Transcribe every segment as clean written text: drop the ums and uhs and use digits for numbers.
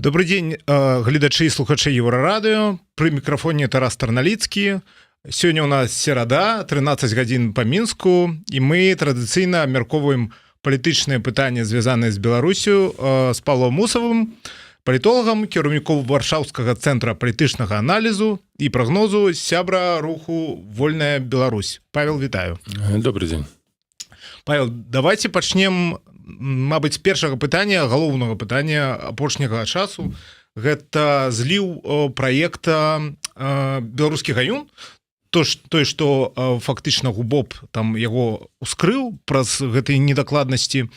Добры дзень, гледачы і слухачы Еўрарадыё. Пры мікрафоне Тарас Тарналіцкі. Сёння у нас серада, 13 гадзін па Мінску, і мы традыцыйна абмяркоўваем палітычныя пытанні, звязаныя з Беларусю, з Павлом Усавым, палітолагам, кіраўніком Варшаўскага цэнтра палітычнага аналізу і прагнозу, сябра руху «Вольная Беларусь». Павел, вітаю. Добры дзень. Павел, давайте пачнем, мабыць, першага пытання, галоўнага пытання апошняга часу. Гэта зліў праекта «Беларускі гаюн», то ж тое, што фактычна ГУБОП там яго ускрыў праз гэтай недакладнасці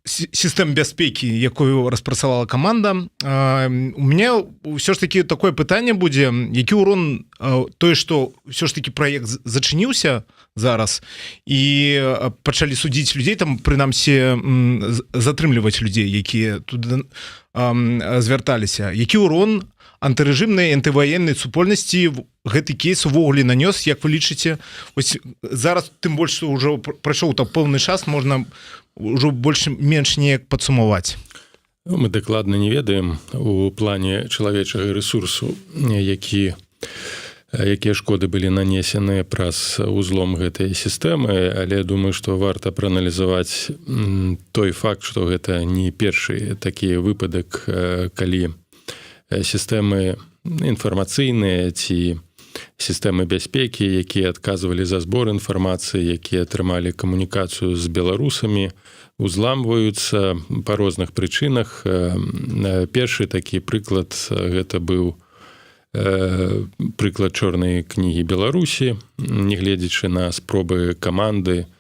сістэм бяспекі, якую распрацавала каманда. У меня ўсё ж таки такое пытанне будзе: які урон тое, что ўсё ж таки праект зачыніўся зараз і пачалі судзіць людзей там, прынамсі затрымліваць людзей, якія туды звярталіся, які урон антырэжымнай, антываеннай супольнасці гэты кейс увогуле нанёс, як вы лічыце, ось зараз, тым больш что ўжо прайшоў там пэўны час, можна ўжо больш-менш неяк падсумаваць? Ну, мы дакладна не ведаем у плане чалавечага ресурсу, якія шкоды былі нанесены праз узлом гэтай сістэмы, але я думаю, што варта прааналізаваць той факт, што гэта не першы такі выпадак, калі сістэмы інфармацыйныя ці сістэмы бяспекі, якія адказвалі за збор інфармацыі, якія атрымалі камунікацыю з беларусамі, узламваюцца па розных прычынах. Першы такі прыклад — гэта быў прыклад «Чорнай кнігі Беларусі». Нягледзячы на спробы каманды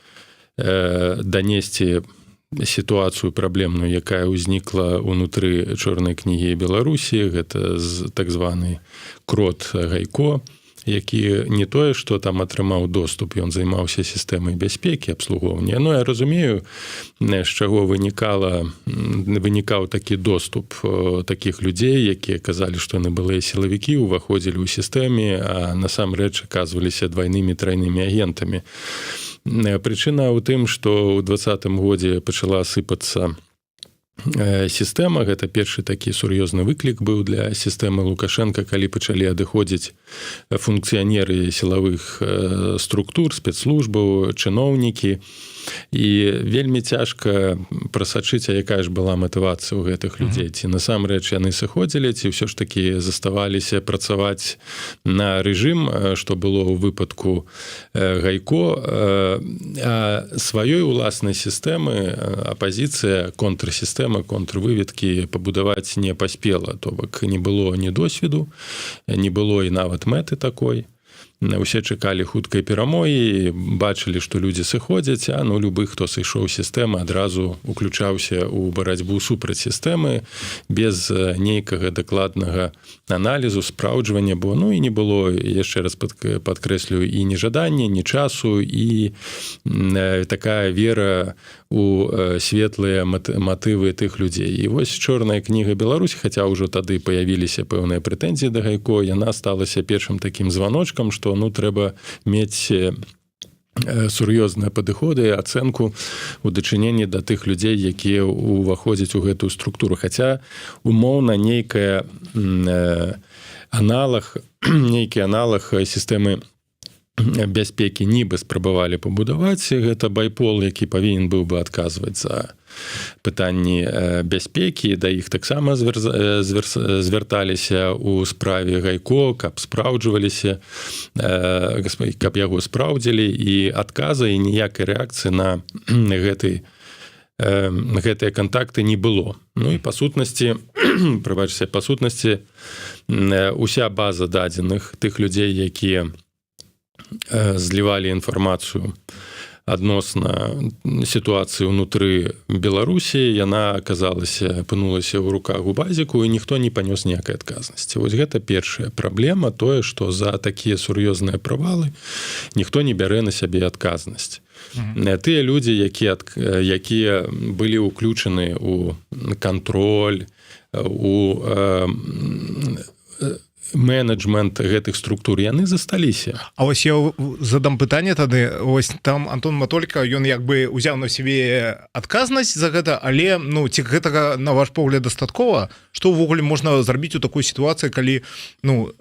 данесці сітуацыю праблемную, якая ўзнікла ўнутры «Чорнай кнігі Беларусі», гэта з так званы крот Гайко, які не тое что там атрымаў доступ, ён займаўся сістэмай бяспекі, абслугоўвання. Ну, я разумею, з чаго вынікаў такі доступ таких людзей, якія казалі, што яны былыя сілавікі, уваходзілі ў сістэме, а насамрэч аказваліся двойнымі, трайнымі агентамі. Прычына ў тым, што ў 20-м годзе пачала сыпацца сістэма. Гэта першы такі сур'ёзны выклік быў для сістэмы Лукашенко, калі пачалі адыходзіць функцыянеры сілавых структур, спецслужбаў, чыноўнікі, і вельмі цяжка прасачыць, а якая ж была матывацыя ў гэтых людзей, ці насамрэч яны сыходзілі, ці ўсё ж такі заставаліся працаваць на рэжым, што было ў выпадку Гайко. Сваёй уласнай сістэмы апазіцыя, контрсістэма, контрвыведкі пабудаваць не паспела, то бок не было ні досведу, не было і нават мэты такой. Усе чакалі хуткай перамогі, бачылі, што людзі сыходзяць, а ну любы, хто сышоў сістэмы, адразу уключаўся ў барацьбу супраць сістэмы без нейкага дакладнага аналізу, спраўджвання, бо ну і не было, яшчэ раз падкрэслю, і ні жадання, ні часу, і такая вера у светлыя матывы тых людзей. І вось «Чорная кніга Беларусі», хаця ўжо тады паявіліся пэўныя прэтэнзіі да Гайко, яна сталася першым такім званочкам, што ну трэба мець сур'ёзныя падыходы, ацэнку у дачыненні да тых людзей, якія ўваходзяць у гэтую структуру. Хаця умоўна нейкая аналаг нейкі аналаг сістэмы бяспекі нібы спрабавалі пабудаваць, гэта Байпол, які павінен быў бы адказваць за пытанні бяспекі. Да іх таксама звярталіся у справе Гайко, каб спраўджваліся, каб яго спраўдзілі, і адказа і ніякай рэакцыі на гэтыя кантакты не было. Ну і па сутнасці, прабачце, па сутнасці уся база дадзеных тых людзей, якія злівалі інфармацыю адносна сітуацыі ўнутры Беларусі, яна аказалася, апынулася ў руках у базіку, і ніхто не панёс ніякай адказнасці. Вось гэта першая праблема, тое, што за такія сур'ёзныя правалы ніхто не бярэ на сябе адказнасць. Тыя людзі, якія былі ўключаны ў кантроль, у Менеджмент гэтых структур, яны засталіся. А вось я задам пытанне тады. Ось там Антон Матолька, ён як бы узяў на сябе адказнасць за гэта, але, ну, ці гэтага, на ваш погляд, дастаткова? Что увогуле можна зрабіць у такой сітуацыі, калі, ну,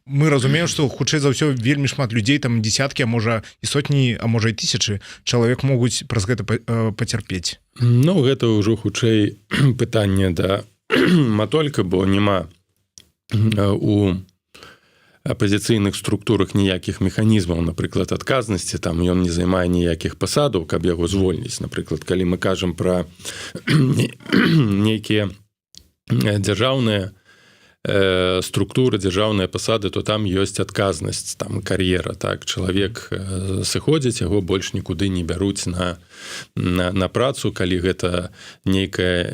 мы разумеем, что, хутчэй за ўсё, вельмі шмат людзей, там десяткі, а можа, і сотні, а можа, і тысячы чалавек могуць праз гэта пацярпець? Ну, гэта ўжо хутчэй пытанне да Матолька, бо няма у апазіцыйных структурах ніякіх механізмаў, напрыклад, адказнасці. Там ён не займае ніякіх пасадаў, каб яго звольніць. Напрыклад, калі мы кажам пра нейкія дзяржаўныя структуры, дзяржаўныя пасады, то там ёсць адказнасць, там кар'ера, так, чалавек сыходзіць, яго больш нікуды не бяруць на працу. Калі гэта нейкая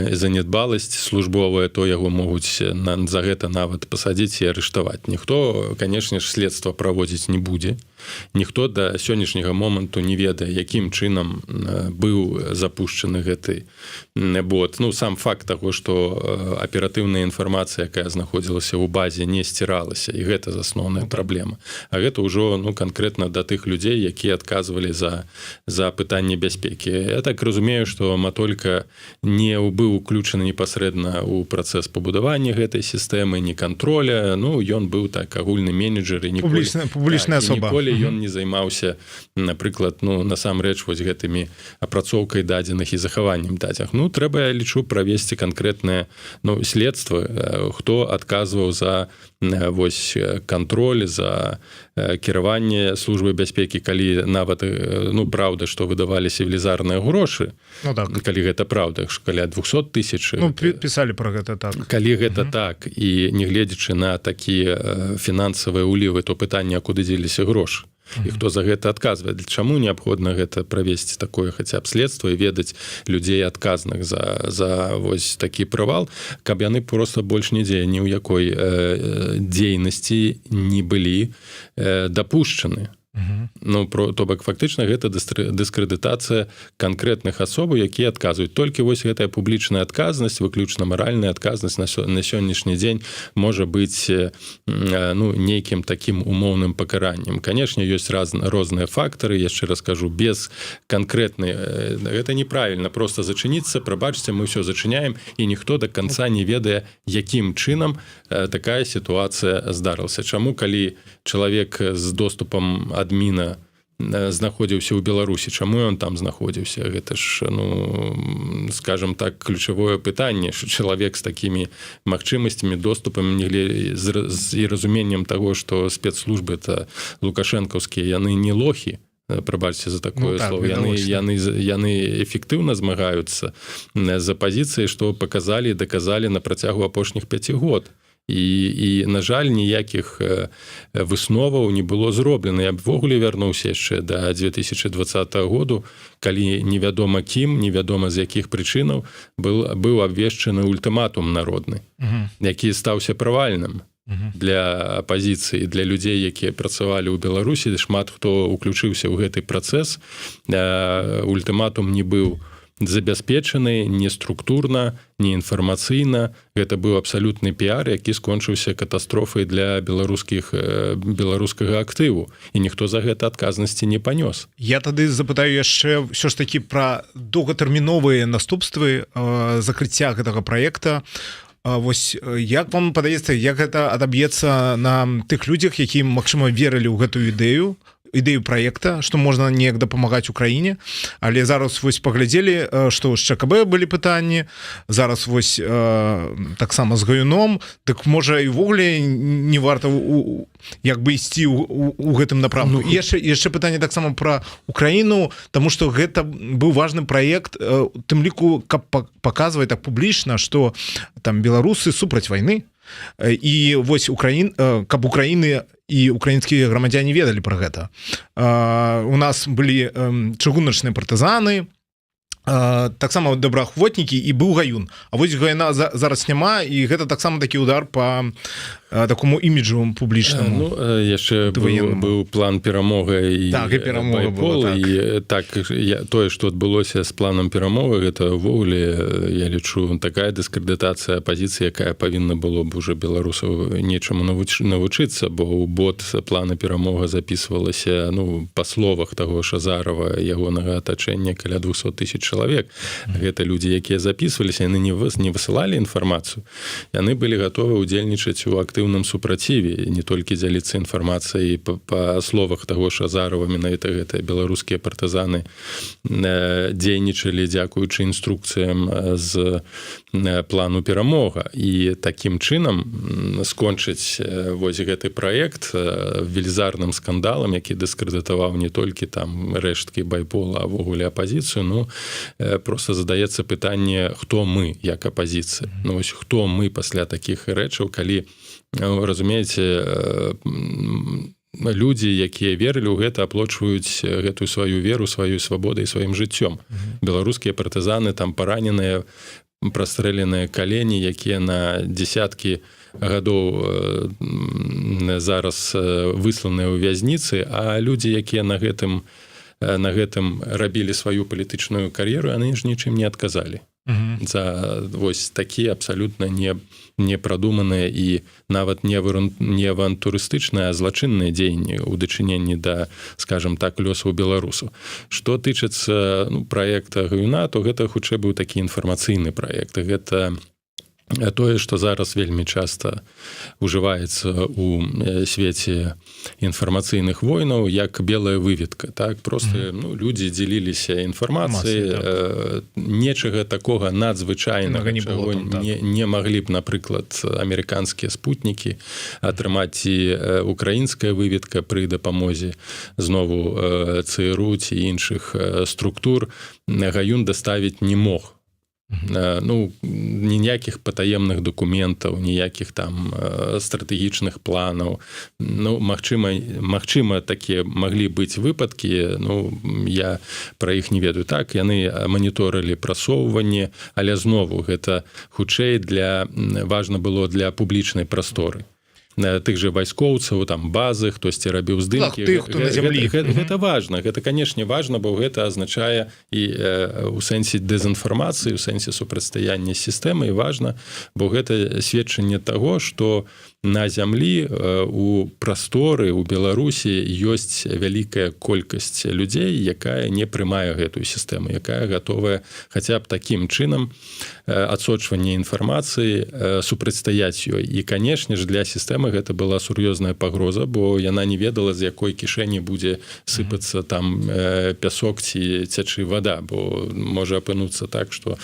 занядбаласць службовая, то яго могуць за гэта нават пасадзіць і арыштаваць. Ніхто, конечно ж, следства праводзіць не будзе. Ніхто да сённяшняга моманту не ведае, якім чынам быў запушчаны гэты бот. Ну, сам факт таго, что аператыўная інфармацыя, якая знаходзілася ў базе, не сціралася, і гэта засноўная праблема. А гэта ўжо, ну, канкрэтна да тых людзей, якія адказвалі за пытанне бяспекі. Я так разумею, что Матолька не быў уключаны непасрэдна ў працэс пабудавання гэтай сістэмы, не кантроля. Ну, ён быў так агульны менеджер і ніколі, публічная так, асоба. Ніколі ён не займаўся, напрыклад, ну, насамрэч вось гэтымі апрацоўкай дадзеных і захаваннем дадзеных. Ну, трэба, я лічу, правесці канкрэтнае, ну, следства, хто адказваў за вось кантроль, за кіраванне службы бяспекі, калі нават, ну, праўда, што выдаваліся велізарныя грошы. Ну, так. Калі гэта праўда, каля 200 тысяч. Ну, пісалі про гэта, так. Калі гэта так, і нягледзячы на такія фінансавыя улівы, то пытанне, куды дзеліся грошы і хто за гэта адказвае. Для чаму неабходна гэта правесці, такое хаця б следства, і ведаць людзей, адказных за вось такі правал, каб яны просто больш нідзе ні ў якой дзейнасці не былі дапушчаны. Ну, то бок фактычна гэта дыскрэдытацыя канкрэтных асобаў, якія адказваюць. Толькі вось гэтая публічная адказнасць, выключна маральная адказнасць на сённяшні дзень можа быць ну, нейкім такім умоўным пакараннем. Конечно, ёсць розныя фактары, яшчэ раскажу, без канкрэтнай, гэта неправільна просто зачыніцца: «Прабачце, мы все зачыняем», і ніхто до конца не ведае, якім чынам такая сітуацыя здарылася. Чаму, калі чалавек з доступам адміна знаходзіўся ў Беларусі, чаму ён там знаходзіўся? Гэта ж, ну, скажем так, ключавое пытанне, що чалавек з такімі магчымасцямі, доступам не і разуменнем таго, што спецслужбы это лукашэнкаўскія, яны не лохі, прабачце за такое, ну, так, слово, яны эфектыўна змагаюцца з апазіцыяй, што паказалі і даказалі на працягу апошніх 5 год. І, на жаль, ніякіх высноваў не было зроблена. Я б увогуле вярнуўся яшчэ да 2020 году, калі невядома кім, невядома з якіх прычынаў быў абвешчаны ультыматум народны, які стаўся правальным для апазіцыі, для людзей, якія працавалі ў Беларусі. Шмат хто уключыўся ў гэты працэс. Ультыматум не быў забяспечаны не структурна, не інфармацыйна. Гэта быў абсалютны піар, які скончыўся катастрофай для беларускага актыву, і ніхто за гэта адказнасці не панёс. Я тады запытаю яшчэ ўсё ж таки пра доўгатэрміновыя наступствы закрыцця гэтага праекта. Вось як вам падаецца, як гэта адаб'ецца на тых людзях, які, магчыма, верылі ў гэтую ідэю праекта, што можна неяк дапамагаць Украіне, але зараз вось паглядзелі, што з ЧКБ былі пытанні, зараз вось таксама з Гаюном, дык можа, і ўвогуле не варта як бы ісці у гэтым напрамку? Ну, яшчэ пытанне таксама пра Украіну, таму што гэта быў важны праект, тым ліку каб паказваць так публічна, што там беларусы супраць вайны, і вось каб Украіны і украінскія грамадзяне ведалі про гэта. У нас былі чыгуначныя партызаны, таксама добраахвотнікі, і быў Гаюн, а вось Гаюна зараз няма, і гэта таксама такі удар по такому іміджавому, публічнаму. Ну, яшчэ быў план «Перамога» і Так, і «Перамога» была, так. І так я, тое, што адбылося з планам «Перамога», гэта ўвогуле, я лічу, такая дыскрэдытацыя апазіцыі, якая павінна было б уже беларусаў нечаму навучыцца, бо ў бот плана «Перамога» записывалася, ну, па словах таго ж Азарова, ягонага атачэння, каля 200 тысяч чалавек. Гэта людзі, якія записываліся, яны не высылалі інфармацыю, яны былі гатовы удзельнічаць у актыўным супраціве, не толькі дзяліцца інфармацыяй. Па словах таго ж Азарова, менавіта гэтыя беларускія партызаны дзейнічалі дзякуючы інструкцыям з плану «Перамога». І такім чынам скончыць вось гэты праект велізарным скандалам, які дыскрэдытаваў не толькі там рэшткі Байпола, увогуле апазіцыю. Ну, просто задаецца пытанне, хто мы як апазіцыя? Ну вось хто мы пасля такіх рэчаў, калі, разумееце, людзі, якія верылі ў гэта, аплочваюць гэтую сваю веру сваёй свабодай, сваім жыццём? Беларускія партызаны там параненыя, прастрэленыя калені, якія на десяткі гадоў зараз высланыя ў вязніцы, а людзі, якія на гэтым рабілі сваю палітычную кар'еру, яны ж нічым не адказалі за вось такія абсалютна не прадуманыя і нават не авантурыстычныя, злачынныя дзеянні ў дачыненні да, скажем так, лёсаў беларусу. Что тычыцца, ну, праекта Гаюна, то гэта хутчэй быў такі інфармацыйны праект. Гэта тое, что зараз вельмі часта ужываецца у свеце інфармацыйных войнаў, як белая выведка. Так, просто ну, людзі дзеліліся інфармацыяй, так. Нечага такога надзвычайнага не было там, так. Не маглі б, напрыклад, амерыканскія спутнікі атрымаць ці украінская выведка пры дапамозе знову ЦРУ ці іншых структур, Гаюн даставіць не мог. Ну, ніякіх патаемных дакументаў, ніякіх там стратэгічных планаў. Ну, магчыма, такія маглі быць выпадкі, ну, я пра іх не ведаю. Так, яны маніторылі прасоўванне, але знову гэта хутчэй для важна было для публічнай прасторы, тых же вайскоўцаў, там базы, хтосьці рабіў здымкі. Так, тых, хто на зямлі. Гэта важна, гэта, канешне, важна, бо гэта азначае і у сэнсе дэзінфармацыі, у сэнсе супрацьстаяння сістэмы важна, бо гэта сведчанне таго, что на зямлі, у прасторы, у Беларусі ёсць вялікая колькасць людзей, якая не прымае гэтую сістэму, якая гатовая хаця б такім чынам адсочванне інфармацыі супрацьстаяць ёй. І, канешне ж, для сістэмы гэта была сур'ёзная пагроза, бо яна не ведала, з якой кішэні будзе сыпацца там пясок ці цячы вода, бо можа апынуцца так, что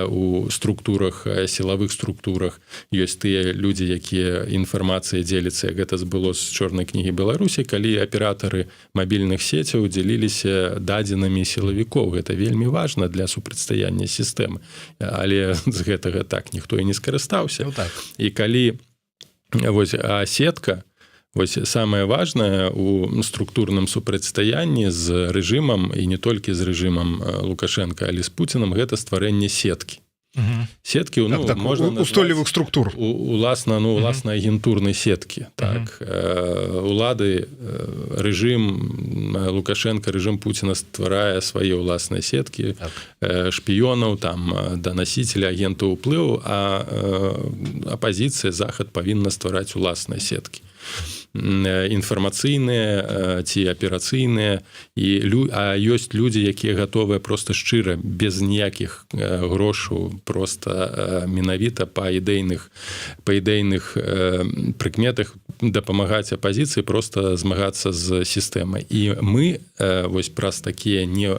у структурах, сілавых структурах ёсць тыя людзі, якія інфармацыі дзеліцца, як гэта было з «Чорнай кнігі Беларусі», калі аператары мабільных сецяў дзеліліся дадзенымі сілавікоў. Гэта вельмі важна для супрацьстаяння сістэмы, але з гэтага так ніхто і не скарыстаўся. Ну, так. І калі вось, а сетка. Вось самае важнае у структурным супрацьстаянні з рэжымам, і не толькі з рэжымам Лукашенко, але з Пуціным, гэта стварэнне сеткі. Сеткі, ну, так, можна устойлівых структур. Уласна, ну, уласна, агентурнай сеткі, так. Улады, рэжым Лукашенко, рэжым Пуціна стварае свае ўласныя сеткі, так, шпіёнаў там, данасіцеля, агентаў уплыву, а апазіцыя, захад павінна ствараць уласныя сеткі інфармацыйныя ці аперацыйныя. І а ёсць людзі, якія гатовыя просто шчыра, без ніякіх грошаў, просто менавіта па ідэйных прыкметах дапамагаць апазіцыі просто змагацца з сістэмай. І мы вось праз такія не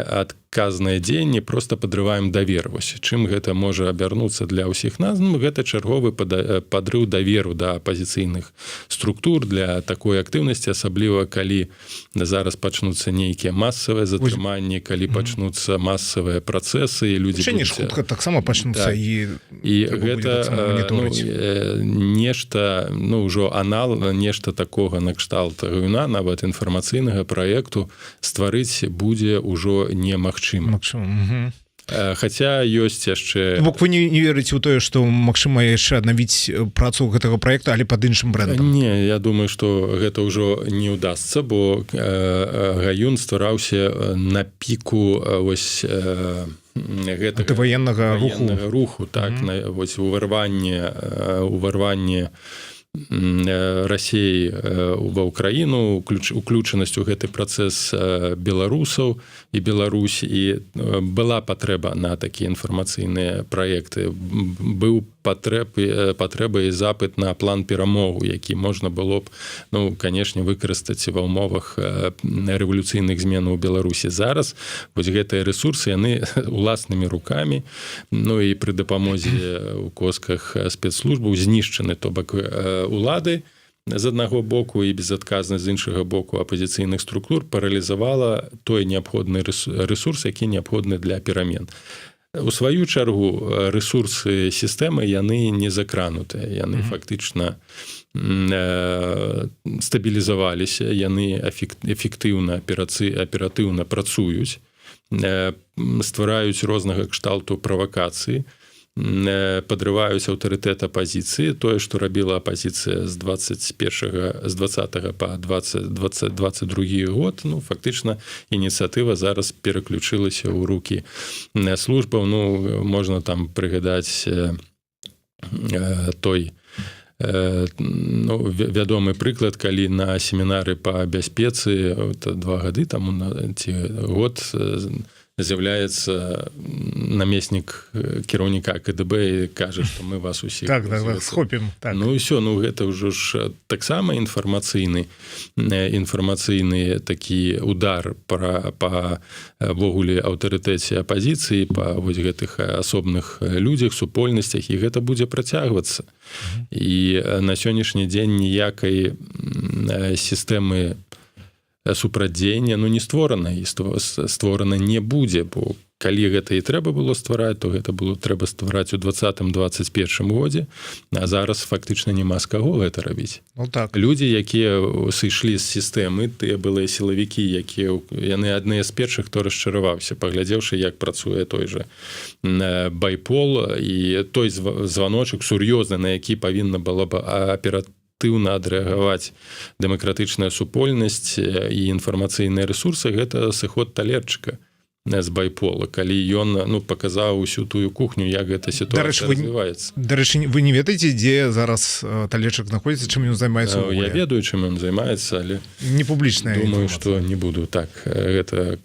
адказныя дзеянні просто падрываем давер. Вось чым гэта можа абярнуцца для ўсіх нас? Ну, гэта чарговы падрыў даверу да апазіцыйных структур для такой актыўнасці, асабліва калі зараз пачнуцца нейкія масавыя затрыманні, калі пачнуцца масавыя працэсы і людзі хутка таксама пачнуцца, так. І І гэта, ну, нешта, ну, ўжо анал, нешта такога накшталт Гаюна, нават інфармацыйнага праекту, стварыць будзе ўжо немагчыма. Магчыма. Хаця ёсць яшчэ. Бок вы не верыце ў тое, што магчыма яшчэ аднавіць працу гэтага проекта, але под іншым брэндам? Не, я думаю, что гэта ўжо не ўдасца, бо Гаюн ствараўся на піку вось гэта военнага руху. Руху, так. На вось уварванне Расеі ва Ўкраіну, уключанасць у гэты працэс беларусаў і Беларусь, і была патрэба на такія інфармацыйныя праекты, быў патрэба і запыт на план перамогу, які можна было б, ну, канешне, выкарыстаць ва ўмовах рэвалюцыйных зменаў у Беларусі. Зараз вось гэтыя ресурсы яны уласнымі рукамі, ну і пры дапамозе у косках спецслужбаў знішчаны, то бок улады з аднаго боку і безадказнасць з іншага боку апозіцыйных структур паралізавала той неабходны ресурс, які неабходны для перамен. У сваю чаргу, ресурсы сістэмы, яны не закранутыя, яны фактычна стабілізаваліся, яны эфектыўна, аператыўна працуюць, ствараюць рознага кшталту правакацыі, падрываюць аўтарытэт апазіцыі. Тое, што рабіла апазіцыя з 21, з 20 по 20 20 22 год, ну, фактычна ініцыятыва зараз пераключылася ў руки службаў. Ну, можна там прыгадаць той, ну, вядомы прыклад, калі на семінары па бяспецы 2 гады там ці год з'яўляецца намеснік кіраўніка КДБ і кажа, что мы вас усіх Так, схопім, так. Ну ўсё, ну гэта ўжо ж таксама інфармацыйны такі удар па ввогуле аўтарытэце апазіцыі, па вось гэтых асобных людзях, супольнасцях, і гэта будзе працягвацца. І на сённяшні дзень ніякай сістэмы супрацьдзеяння, ну, не створана і створана не будзе, бо калі гэта і трэба было ствараць, то гэта было трэба ствараць у 20 21 годзе, а зараз фактычна няма з каго гэта рабіць. Ну так. Людзі, якія сышлі з сістэмы, тыя былыя сілавікі, якія, яны адныя з першых, хто расчараваўся, паглядзеўшы, як працуе той же Байпол, і той званочак сур'ёзны, на які павінна было б аператыўна адрэагаваць дэмакратычная супольнасць і інфармацыйныя рэсурсы, гэта сыход Талерчыка з Байпола, калі ён, ну, паказаў усю тую кухню, як гэта сітуацыя развіваецца. Дарэчы, вы не ведаеце, дзе зараз Талерчык знаходзіцца, чым ён займаецца? Я ведаю, чым ён займаецца, але не публічная. Думаю, что не буду так гэта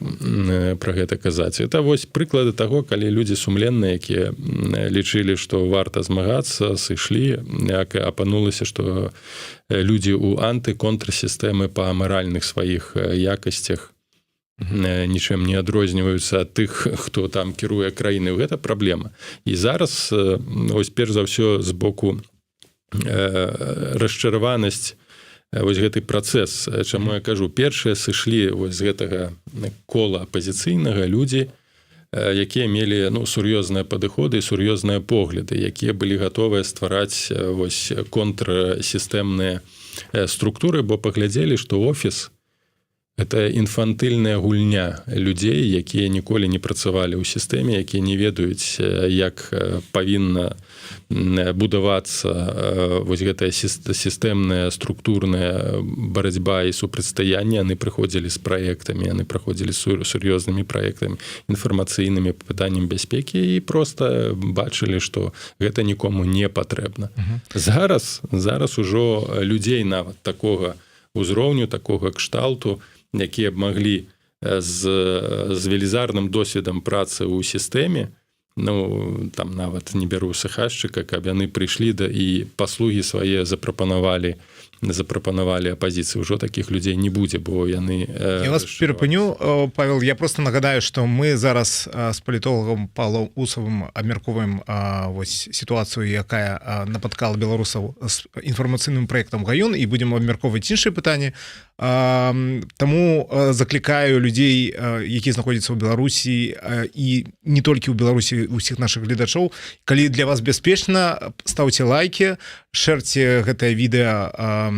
про гэта казаць. Это вось прыклады таго, калі людзі сумленныя, якія лічылі, што варта змагацца, сышлі, як апанулася, што людзі ў антыконтрсістэмы па маральных сваіх якасцях нічым не адрозніваюцца ад тых, хто там кіруе краіны. Гэта праблема. І зараз ось перш за ўсё з боку расчараванасць, вось гэты працэс. Чаму я кажу, першыя сышлі вось з гэтага кола апазіцыйнага людзі, якія мелі, ну, сур'ёзныя падыходы і сур'ёзныя погляды, якія былі гатовыя ствараць вось контрсістэмныя структуры, бо паглядзелі, што офіс — это інфантыльная гульня людзей, якія ніколі не працавалі ў сістэме, якія не ведаюць, як павінна будавацца вось гэтая сістэмная структурная барацьба і супрацьстаянне. Яны прыходзілі з праектамі, яны праходзілі сур'ёзнымі праектамі інфармацыйнымі, пытанням бяспекі, і просто бачылі, што гэта нікому не патрэбна. Зараз ужо людзей нават такога узроўню, такога кшталту, якія б маглі з велізарным досведам працы ў сістэме, ну, там нават не бяру Сахашчыка, каб яны прыйшлі да і паслугі свае запрапанавалі апазіцыі, ўжо такіх людзей не будзе, бо яны Я вас перапыню, Павел. Я просто нагадаю, что мы зараз з палітолагам Паўлам Усавым абмяркоўваем вось сітуацыю, якая напаткала беларусаў з інфармацыйным праектам «Гаюн», і будзем абмяркоўваць іншыя пытанні. Таму заклікаю людзей, які знаходзяцца ў Беларусі і не толькі ў Беларусі, усіх наших гледачоў: калі для вас бяспечна, стаўце лайки, шэрце гэтае відэа.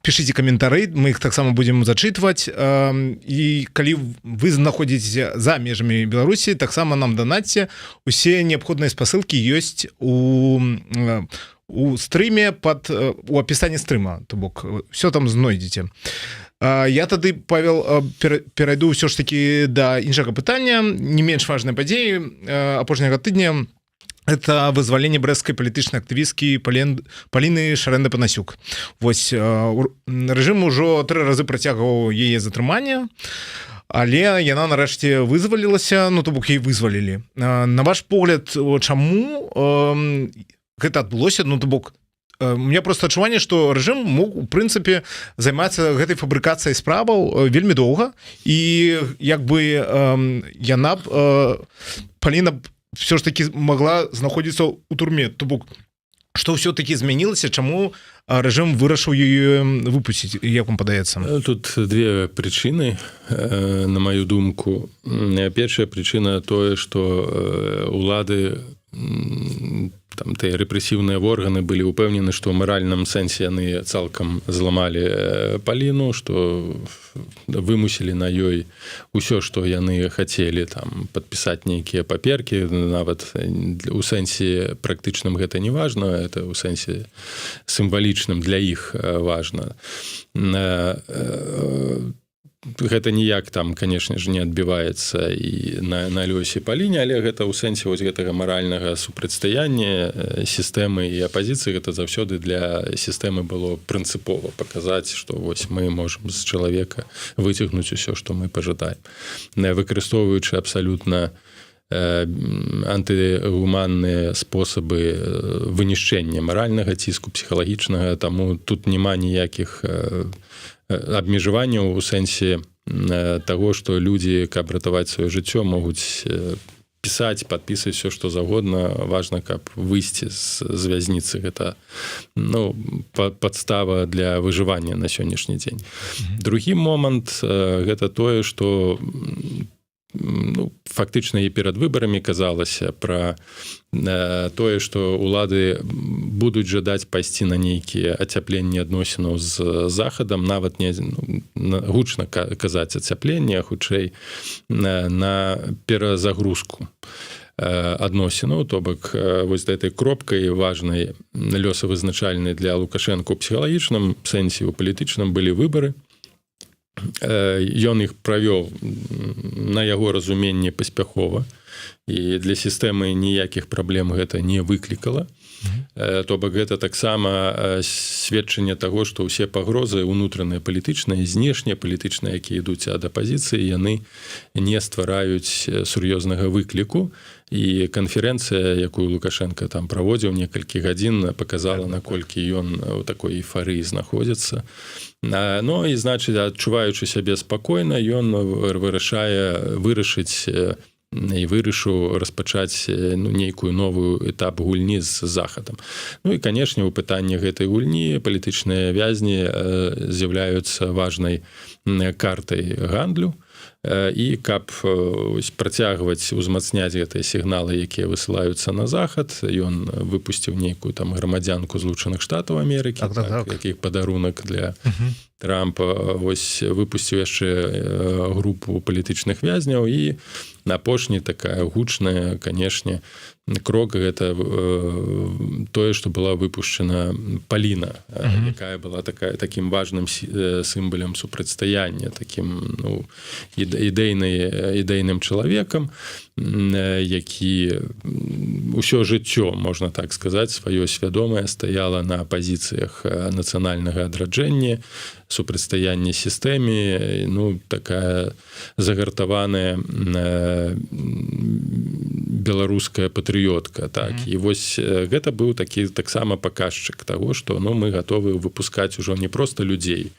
Пішыце каментары, мы іх таксама будзем зачытваць. І калі вы знаходзіцеся за межамі Беларусі, таксама нам данаце. Усе неабходныя спасылкі ёсць у стрыме, под у апісанні стрыма, то бок все там знойдзеце. Я тады, Павел, перайду ўсё ж таки да іншага пытання. Не менш важнай падзеі апошняга тыдня — это вызваленне брэсцкай палітычнай актывісткі Паліны Шарэнда Панасюк. Вось рэжым ужо тры разы працягваў яе затрыманне, але яна нарэшце вызвалілася, ну, то бок ей вызвалілі. На ваш погляд, чаму гэта адбылося? Ну, то бок у меня просто адчуванне, что рэжым мог у прынцыпе займацца гэтай фабрыкацыяй справаў вельмі доўга, і як бы яна б, Паліна, все ж таки могла знаходзіцца ў турме. То бок что все-таки змянілася, чаму рэжым вырашыў ее выпусціць, як вам падаецца? Тут две прычыны, на маю думку. Першая прычына — тое, что улады, там тыя рэпрэсіўныя органы, былі ўпэўнены, што ў маральным сэнсе яны цалкам зламалі Паліну, што вымусілі на ёй усё, што яны хацелі, там падпісаць нейкія паперкі. Нават у сэнсе практычным гэта не важна, это ў сэнсе сімвалічным для іх важна. Гэта ніяк там, конечно же, не адбіваецца і на лёсе Паліне, але гэта ў сэнсе вось гэтага маральнага супрацьстаяння сістэмы і апазіцыі. Гэта заўсёды для сістэмы было прынцыпова паказаць, што вось мы можем з чалавека выцягнуць усё, што мы пажадаем, выкарыстоўваючы абсалютна антыгуманныя спосабы вынішчэння, маральнага ціску, псіхалагічнага. Таму тут няма ніякіх абмежаванняў у сэнсе таго, што людзі, каб ратаваць сваё жыццё, могуць пісаць, падпісаць все што заўгодна, важна, каб выйсці з вязніцы. Гэта, ну, падстава для выжывання на сённяшні дзень. Другі момант — гэта тое, что, ну, фактычна і перад выбарамі казалася пра тое, што улады будуць жадаць пайсці на нейкія ацяпленні адносінаў з Захадам, нават не, ну, гучна казаць ацяпленне, хутчэй на перазагрузку адносінаў. То бок вось да этой кропкай важнай, лёсавызначальнай для Лукашэнку ў псіхалагічным сэнсе, у палітычным, былі выбары. Ён іх правёў, на яго разуменне, паспяхова, і для сістэмы ніякіх праблем гэта не выклікала. То бок гэта таксама сведчанне таго, што ўсе пагрозы унутраныя палітычныя, знешнія палітычныя, якія ідуць ад апазіцыі, яны не ствараюць сур'ёзнага выкліку. І канферэнцыя, якую Лукашенко там праводзіў некалькі гадзін, показала, наколькі ён у такой эйфарыі знаходзіцца. Ну і, значыць, адчуваючы сябе спакойна, ён вырашае вырашыць і вырашыў распачаць, ну, нейкую новую этап гульні з Захадам. Ну і, канешне, у пытанні гэтай гульні палітычныя вязні з'яўляюцца важнай картай гандлю. І каб працягваць узмацняць гэтыя сігналы, якія высылаюцца на Захад, ён выпусціў нейкую там грамадзянку Злучаных Штатаў Амерыкі, так, які падарунак для Трампа. Вось выпусціў яшчэ групу палітычных вязняў. І апошні, такая гучная, канешне, крок — гэта тое, что была выпушчана Паліна, якая была такая таким важным сімвалем супрацьстаяння, таким, ну, ідэйным чалавекам, які ўсё жыццё, можна так сказаць, сваё свядомае стаяла на пазіцыях нацыянальнага адраджэння, супрацьстаяння сістэме. Ну, такая загартаваная беларуская патрыётка, так. І вось гэта быў такі таксама паказчык того, что, ну, мы готовы выпускаць ужо не просто людзей,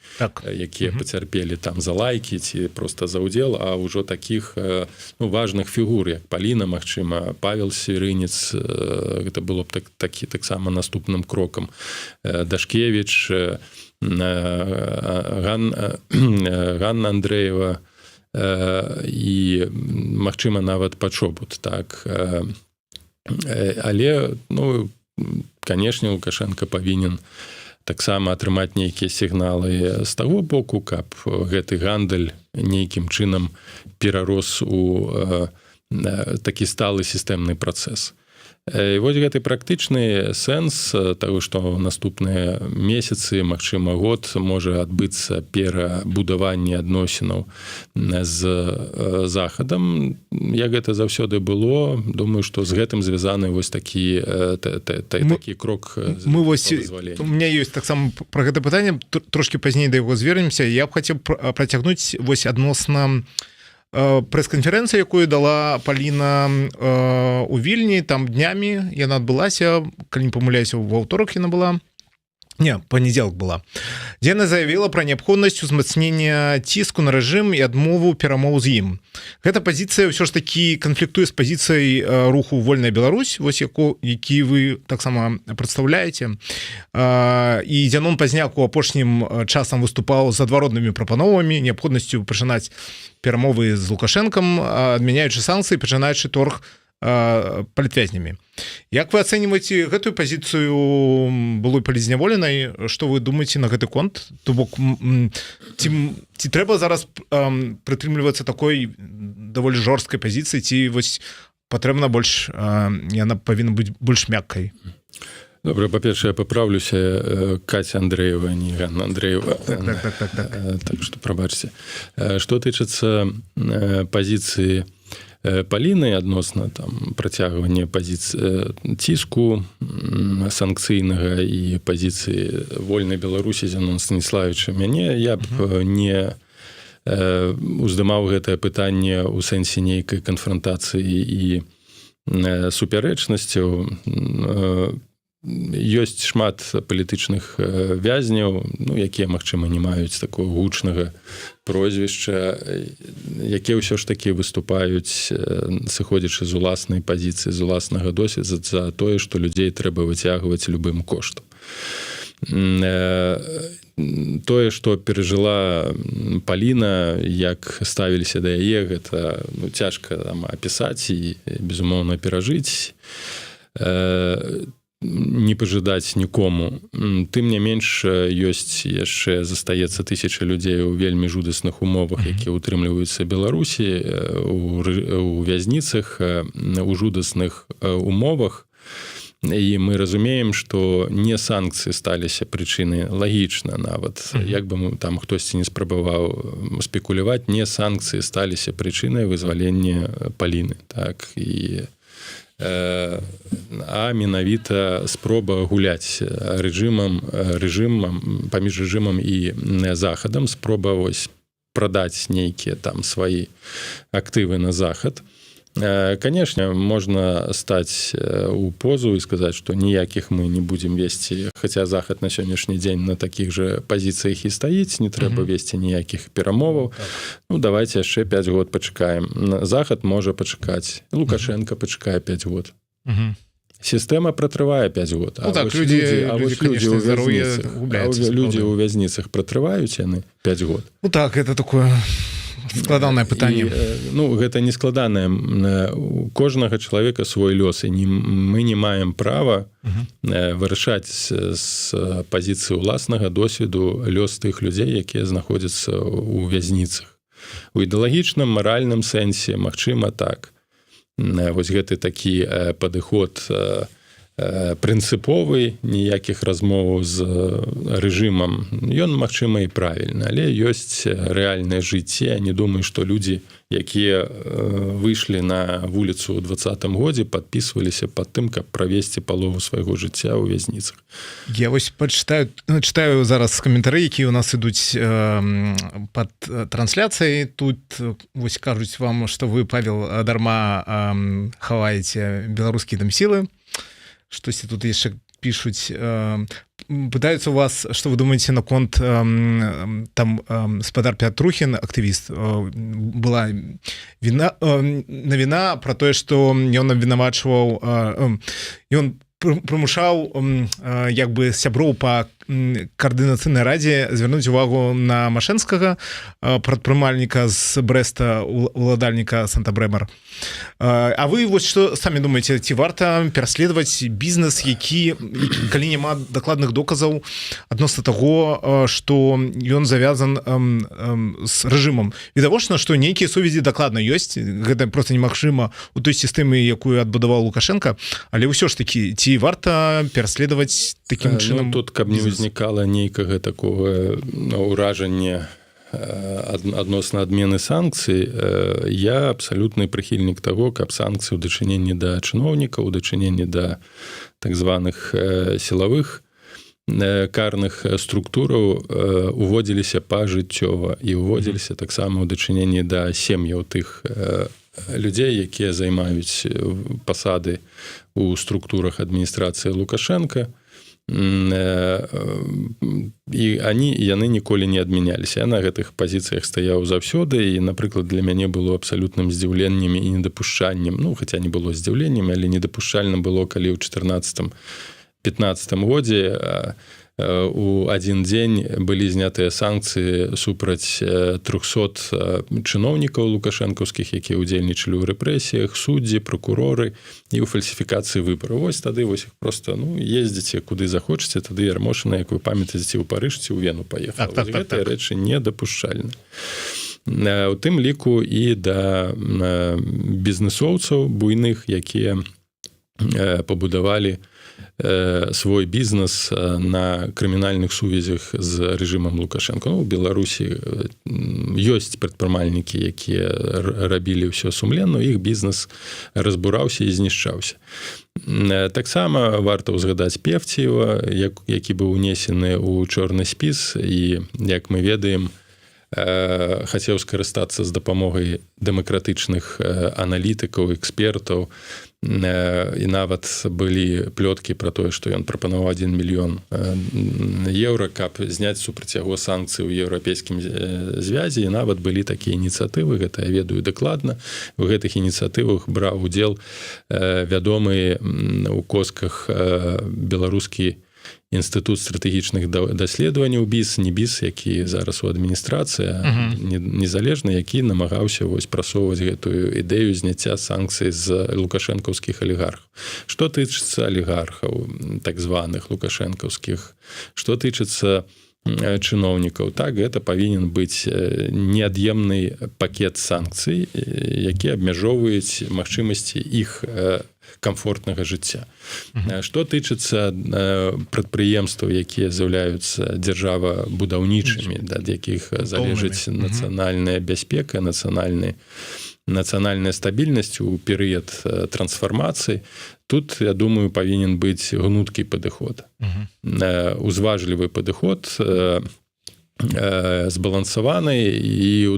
якія пацярпелі там за лайкі ці просто за удзел, а ўжо таких, ну, важных фігур, як Паліна, магчыма, Павел Севярынец, гэта было б такі таксама наступным крокам, Дашкевич, Ганна Андреева і, магчыма, нават Пачобут, так. Але, ну, канешне, Лукашенко павінен таксама атрымаць нейкія сігналы з таго боку, каб гэты гандаль нейкім чынам перарос у такі сталы сістэмны працэс. І вось гэты практычны сэнс таго, што наступныя месяцы, магчыма, год можа адбыцца перабудаванне адносінаў з Захадам, як гэта заўсёды было. Думаю, што з гэтым звязаны вось такі такі крок. Мы вось, у меня ёсць таксама про гэта пытанне, трошки пазней да яго звернемся. Я б хацеў працягнуць вось адносна прэс-канферэнцыя, якую дала Паліна у Вільні там днямі. Яна адбылася, калі не памыляюся, ў аўторак яна была, не, панядзелак была, дзе яна заявіла пра неабходнасць узмацнення ціску на рэжым і адмову перамоў з ім. Гэта пазіцыя ўсё ж такі канфліктуе з пазіцыяй руху «Вольная Беларусь», вось які вы таксама прадстаўляеце. І Зянон Пазняк у апошнім часам выступаў з адваротнымі прапановамі, неабходнасцю пачынаць перамовы з Лукашэнкам, адмяняючы санкцыі, пачынаючы торг палітвязнямі. Як вы ацэньваеце гэтую пазіцыю былой палітзняволенай? Что вы думаете на гэты конт? То бок ці трэба зараз прытрымлівацца такой даволі жорсткай пазіцыі, ці вось патрэбна больш, яна павінна быць больш мяккай? Добра, па-першае, папраўлюся: Катя Андреева, не Ганна Андреева. Так. Так что прабачце. Что тычыцца пазіцыі Паліны адносна там працягвання пазіцыі ціску санкцыйнага і пазіцыі «Вольнай Беларусі», Зянон Станіславіча, мяне, я б не уздымаў гэтае пытанне ў сэнсе нейкай канфронтацыі і супярэчнасцяў. Ёсць шмат палітычных вязняў, ну, якія, магчыма, не маюць такого гучнага прозвішча, якія ўсё ж такі выступаюць, сыходзячы з уласнай пазіцыі, з уласнага досведу, за тое, што людзей трэба выцягваць любым коштам. Тое, што перажыла Паліна, як ставіліся да яе, гэта, ну, цяжка там апісаць і, безумоўна, перажыць не пажадаць нікому. Тым не менш, ёсць яшчэ, застаецца тысяча людзей у вельмі жудасных умовах, якія ўтрымліваюцца Беларусі у вязніцах у жудасных умовах. І мы разумеем, что не санкцыі сталіся прычынай, лагічна нават, як бы мы там хтосьці не спрабаваў спекуляваць, не санкцыі сталіся прычынай вызвалення Паліны, так, і а менавіта спроба гуляць рэжымам, паміж рэжымам і Захадам, спроба вось прадаць нейкія там свае актывы на Захад. Конечно, можна стаць у позу і сказаць, что ніякіх мы не будем весці, хотя Захад на сённяшні дзень на такіх же пазіцыях і стаіць: не трэба весці ніякіх перамоваў, так. Ну, давайте яшчэ 5 год пачакаем. Захад можа пачакаць, Лукашенко пачакае 5 год, сістэма пратрывае 5 год. Ну, так, людзі ў вязніцах, пратрываюць яны 5 год? Ну так, это такое складанае пытанне. Ну, гэта не складанае. У кожнага чалавека свой лёс, і не мы не маем права вырашаць з пазіцыі ўласнага досведу лёс тых людзей, якія знаходзяцца ў вязніцах. У ідэалагічным, маральным сэнсе, магчыма, так, вось гэты такі падыход прынцыповы, ніякіх размоваў з рэжымам, ён, магчыма, і правільна, але ёсць рэальнае жыцце. Не думаю, што людзі, якія выйшлі на вуліцу ў 20-м годзе, падпісваліся под тым, каб правесці палову свайго жыцця ў вязніцах. Я вось пачытаю, ну, читаю зараз каментары, якія у нас ідуць под трансляцыяй. Тут вось кажуць вам, что вы, Павел, дарма хаваеце беларускія там сілы. Штосьці тут яшчэ пішуць, пытаюцца у вас, что вы думаете наконт там спадар Пятрухін, актывіст, была навіна про тое, что ён абвінавачваў, ён прымушаў як бы сяброў по Каардынацыйнай радзе звярнуць увагу на Машэнскага, прадпрымальніка з Брэста, уладальніка Санта-Брэмар. А вы вось что самі думаеце, ці варта пераследаваць бізнес, які, калі няма дакладных доказаў адносна таго, что ён завязан з рэжымам? Відавочна, что нейкія сувязі дакладна ёсць, гэта просто немагчыма у той сістэме, якую адбудаваў Лукашенко, але ўсё ж таки, ці варта пераследаваць таким чынам? Ну, тут, каб не ўзнікала нейкага такого ўражання адносна адмены санкцый, я абсалютны прыхільнік таго, каб санкцыі ў дачыненні да чыноўнікаў, у дачыненні да так званых сілавых, карных структураў уводзіліся пажыццёва і уводзіліся таксама ў дачыненні да сем'яў тых людзей, якія займаюць пасады у структурах адміністрацыі Лукашенко, і они яны ніколі не адмяняліся. Я на гэтых пазіцыях стаяў заўсёды, і, напрыклад, для мяне было абсалютным здзіўленнем і недапушчаннем, ну, хаця не было здзіўленнем, але недапушчальна было, калі ў 14 15 годзе у один дзень былі знятыя санкцыі супраць 300 чыноўнікаў лукашэнкаўскіх, якія ўдзельнічалі ў рэпрэсіях, суддзі, пракуроры, і ў фальсіфікацыі выбараў. Вось тады вось іх просто, ну, ездзіце куды захочаце. Тады Ярмошына, як вы памятаеце, ў Парыж ці ў Вену паехала. Так. Рэчы недапушчальны, у тым ліку і да бізнесоўцаў буйных, якія пабудавалі свой бізнес на крымінальных сувязях з рэжымам Лукашенко. Ну, у Беларусі ёсць прадпрымальнікі, якія рабілі ўсё сумленна, іх бізнес разбураўся і знішчаўся. Таксама варта ўзгадаць Пеўцеева, які быў унесены ў чорны спіс і, як мы ведаем, хацеў скарыстацца з дапамогай дэмакратычных аналітыкаў, экспертаў, і нават былі плёткі про тое, што ён прапанаваў 1 мільён еўра, каб зняць супраць яго санкцыі ў Еўрапейскім звязе. І нават былі такія ініцыятывы, гэта я ведаю дакладна. У гэтых ініцыятывах браў удзел вядомы у косках беларускі Інстытут стратэгічных даследаванняў БІС, не БІС, які зараз у адміністрацыі, незалежны, які намагаўся вось прасоўваць гэтую ідэю зняцця санкцый з лукашэнкаўскіх алігархаў. Што тычыцца алігархаў так званых лукашэнкаўскіх, што тычыцца чыноўнікаў, так, гэта павінен быць неад'емны пакет санкцый, які абмяжоўваюць магчымасці іх камфортнага жыцця. Што тычыцца прадпрыемстваў, якія з'яўляюцца дзяржава будаўнічымі, да, ад якіх залежыць нацыянальная бяспека, нацыянальная стабільнасць у перыяд трансфармацыі, тут, я думаю, павінен быць гнуткі падыход, узважлівы падыход, збалансаваны. І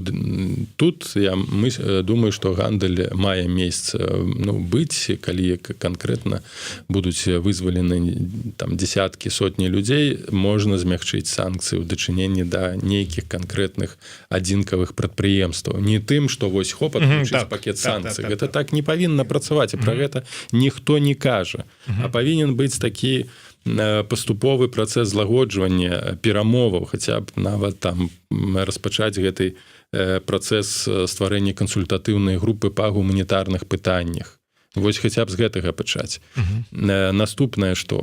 тут я мы думаю, что гандаль мае месца, ну, быць, калі канкрэтна будуць вызвалены там десяткі, сотні людзей, можна змягчыць санкцыі ў дачыненні да нейкіх канкрэтных адзінкавых прадпрыемстваў. Не тым, что вось хоп, так, пакет санкцый. Так, гэта так не павінна працаваць, і про гэта ніхто не кажа. А павінен быць такі паступовы працэс злагоджвання перамоваў, хаця б нават там распачаць гэты працэс стварэння кансультатыўнай групы па гуманітарных пытаннях. Вось хаця б з гэтага пачаць. Наступнае, что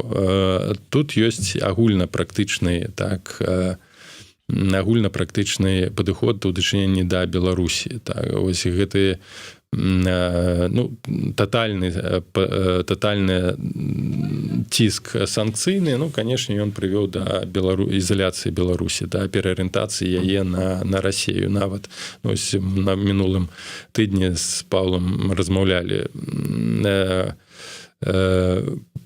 тут ёсць агульнапрактычны, так, агульнапрактычны падыход у дачыненні да Беларусі. Так, ось гэты, ну, татальны ціск санкцыйны, ну, конечно, ён прывёў да ізаляцыі Беларусі, да пераарыентацыі яе на Расею. Нават ось на мінулым тыдні з Паўлам размаўлялі: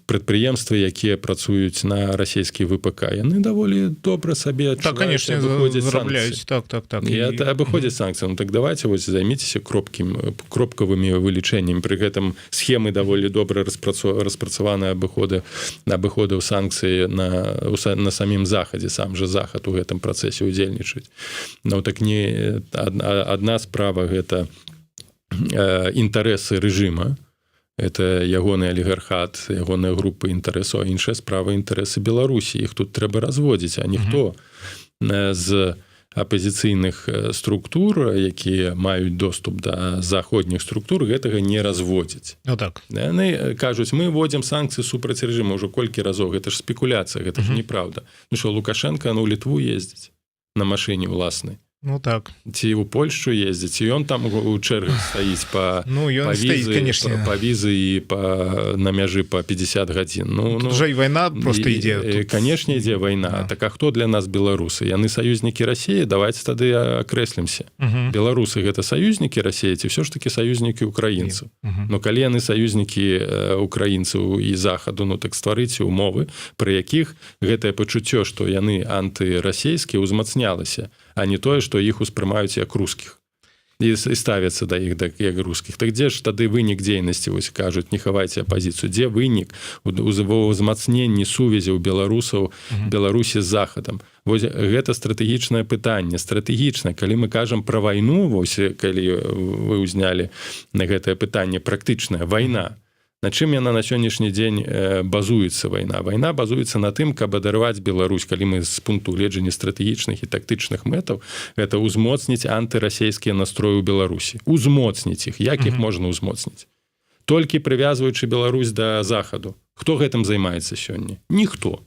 прадпрыемствы, якія працуюць на расійскі ВПК, яны даволі добра сабе Так, конечно, зарабляюць, так. І абыходзяць санкцыі. Ну, так давайте вось займіцеся кропкавымі вылічэннямі. Пры гэтым схемы даволі добра распрацаваны абыходаў санкцыі на самім Захадзе. Сам жа Захад у гэтым працэсе удзельнічаюць. Ну, так не адна справа — гэта інтарэсы рэжыма. Это ягоны алігархат, ягоная група інтарэсу, а іншая справа — інтарэсы Беларусі. Іх тут трэба разводзіць. А ніхто з апозіцыйных структур, якія маюць доступ да заходніх структур, гэтага не разводзіць. Ну так. Яны кажуць: «Мы вводзім санкцыі супраць рэжыма». Ўжо колькі разоў. Гэта ж спекуляцыя, гэта ж неправда. Ну что, Лукашенко, ну, Літву ездзіць на машыне уласнай? Ну так. Ці ў Польшчу ездзіць, і ён там у чэргах стаіць по Ну, ён по стаіць, візы, конечно. Па візы і на мяжы по 50 гадзін. Ну, Тут уже і вайна просто ідзе. І, конечно, ідзе вайна. Так, а хто для нас беларусы? Яны саюзнікі Расіі? Давайте тады акрэслімся: беларусы — гэта саюзнікі Расіі ці ўсё ж таки саюзнікі украінцаў? Но калі яны саюзнікі украінцаў і захаду, ну так стварыце умовы, пры якіх гэтае пачуццё, што яны антырасійскія, узмацнялася, а не тое, што іх успрымаюць як рускіх і ставяцца да іх так, як рускіх. Так дзе ж тады вынік дзейнасці? Вось кажуць: «Не хавайце апазіцыю». Дзе вынік у узмацненні сувязяў беларусаў, Беларусі з захадам? Вось гэта стратэгічнае пытанне, стратэгічна. Калі мы кажам про вайну, вось калі вы ўзнялі на гэтае пытанне, практычная вайна, на чым яна на сённяшні дзень базуецца, вайна? Вайна базуецца на тым, каб адарваць Беларусь, калі мы з пункту гледжання стратэгічных і тактычных мэтаў, это ўзмоцніць антырасійскія настроі ў Беларусі, узмоцніць іх. Як іх можна ўзмоцніць? Толькі прывязваючы Беларусь да захаду. Хто гэтым займаецца сёння? Ніхто.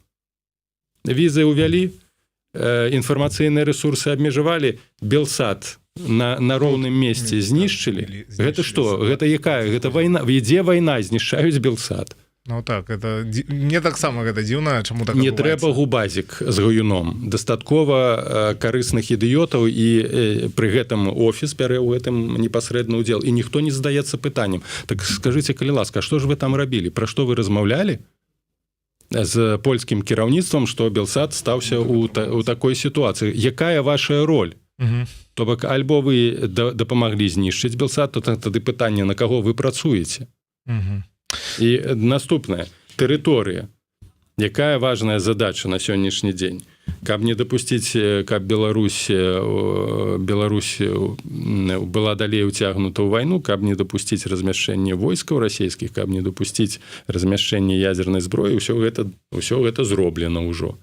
Візы ўвялі, інфармацыйныя рэсурсы абмежавалі, Белсат на роўным месцы знішчылі. Гэта что? Гэта якая гэта вайна? Ідзе вайна, знішчаюць Белсат. Ну так, это мне таксама гэта дзіўна, чаму так Не адбываецца. трэба губазік з гаюном, дастаткова карысных ідыётаў, і пры гэтым офіс бярэ ў гэтым непасрэдны удзел, і ніхто не задаецца пытаннем: так скажите, калі ласка, что ж вы там рабілі, пра што вы размаўлялі з польскім кіраўніцтвам, што Белсат стаўся у такой сітуацыі? Якая ваша роль? То бок альбо вы дапамаглі знішчыць Белсат, то тады пытанне, на каго вы працуеце. І наступная тэрыторыя. Якая важная задача на сённяшні дзень? Каб не дапусціць, каб Беларусь была далей уцягнута ў вайну, каб не дапусціць размяшчэнне войскаў расійскіх, каб не дапусціць размяшчэнне ядзернай зброі, ўсё гэта зроблена ўжо.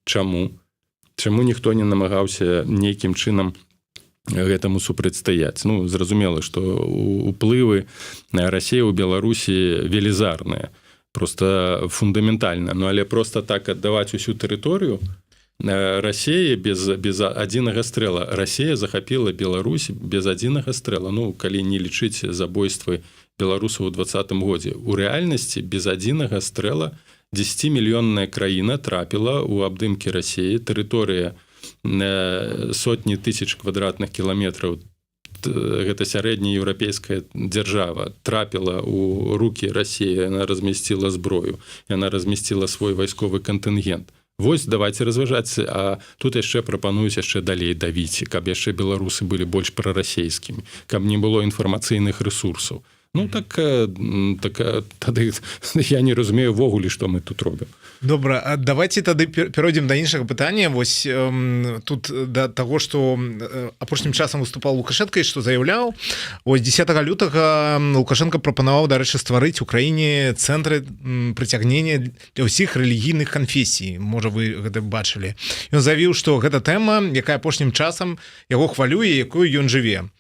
Чаму ніхто не намагаўся нейкім чынам гэтаму супрацьстаяць? Ну, зразумела, што уплывы Расіі ў Беларусі велізарныя, просто фундаментальна. Ну, але просто так аддаваць усю тэрыторыю Расіі без адзінага стрэла? Расія захапіла Беларусь без адзінага стрэла, ну, калі не лічыць забойствы беларусаў у 20-м годзе. У рэальнасці без адзінага стрэла 10-мільённая краіна трапіла ў абдымкі Расіі. Тэрыторыя сотні тысяч квадратных кіламетраў, гэта сярэднееўрапейская дзяржава, трапіла ў руки Расіі. Она размясціла зброю, яна размясціла свой вайсковы кантынгент. Вось давайте разважаць. А тут яшчэ прапануюць яшчэ далей давіць, каб яшчэ беларусы былі больш прарасійскімі, каб не было інфармацыйных рэсурсаў. Ну так, так тады я не разумею увогуле, што мы тут робім. Добра, а давайте тады пяройдзем да іншага пытання. Вось тут да таго, што апошнім часам выступаў Лукашенко і што заяўляў. Ось 10 лютага Лукашенко прапанаваў, дарэчы, стварыць у краіне цэнтры прыцягнення для ўсіх рэлігійных канфесій. Можа, вы гэта бачылі. Ён заявіў, што гэта тэма, якая апошнім часам яго хвалюе, якую ён жыве.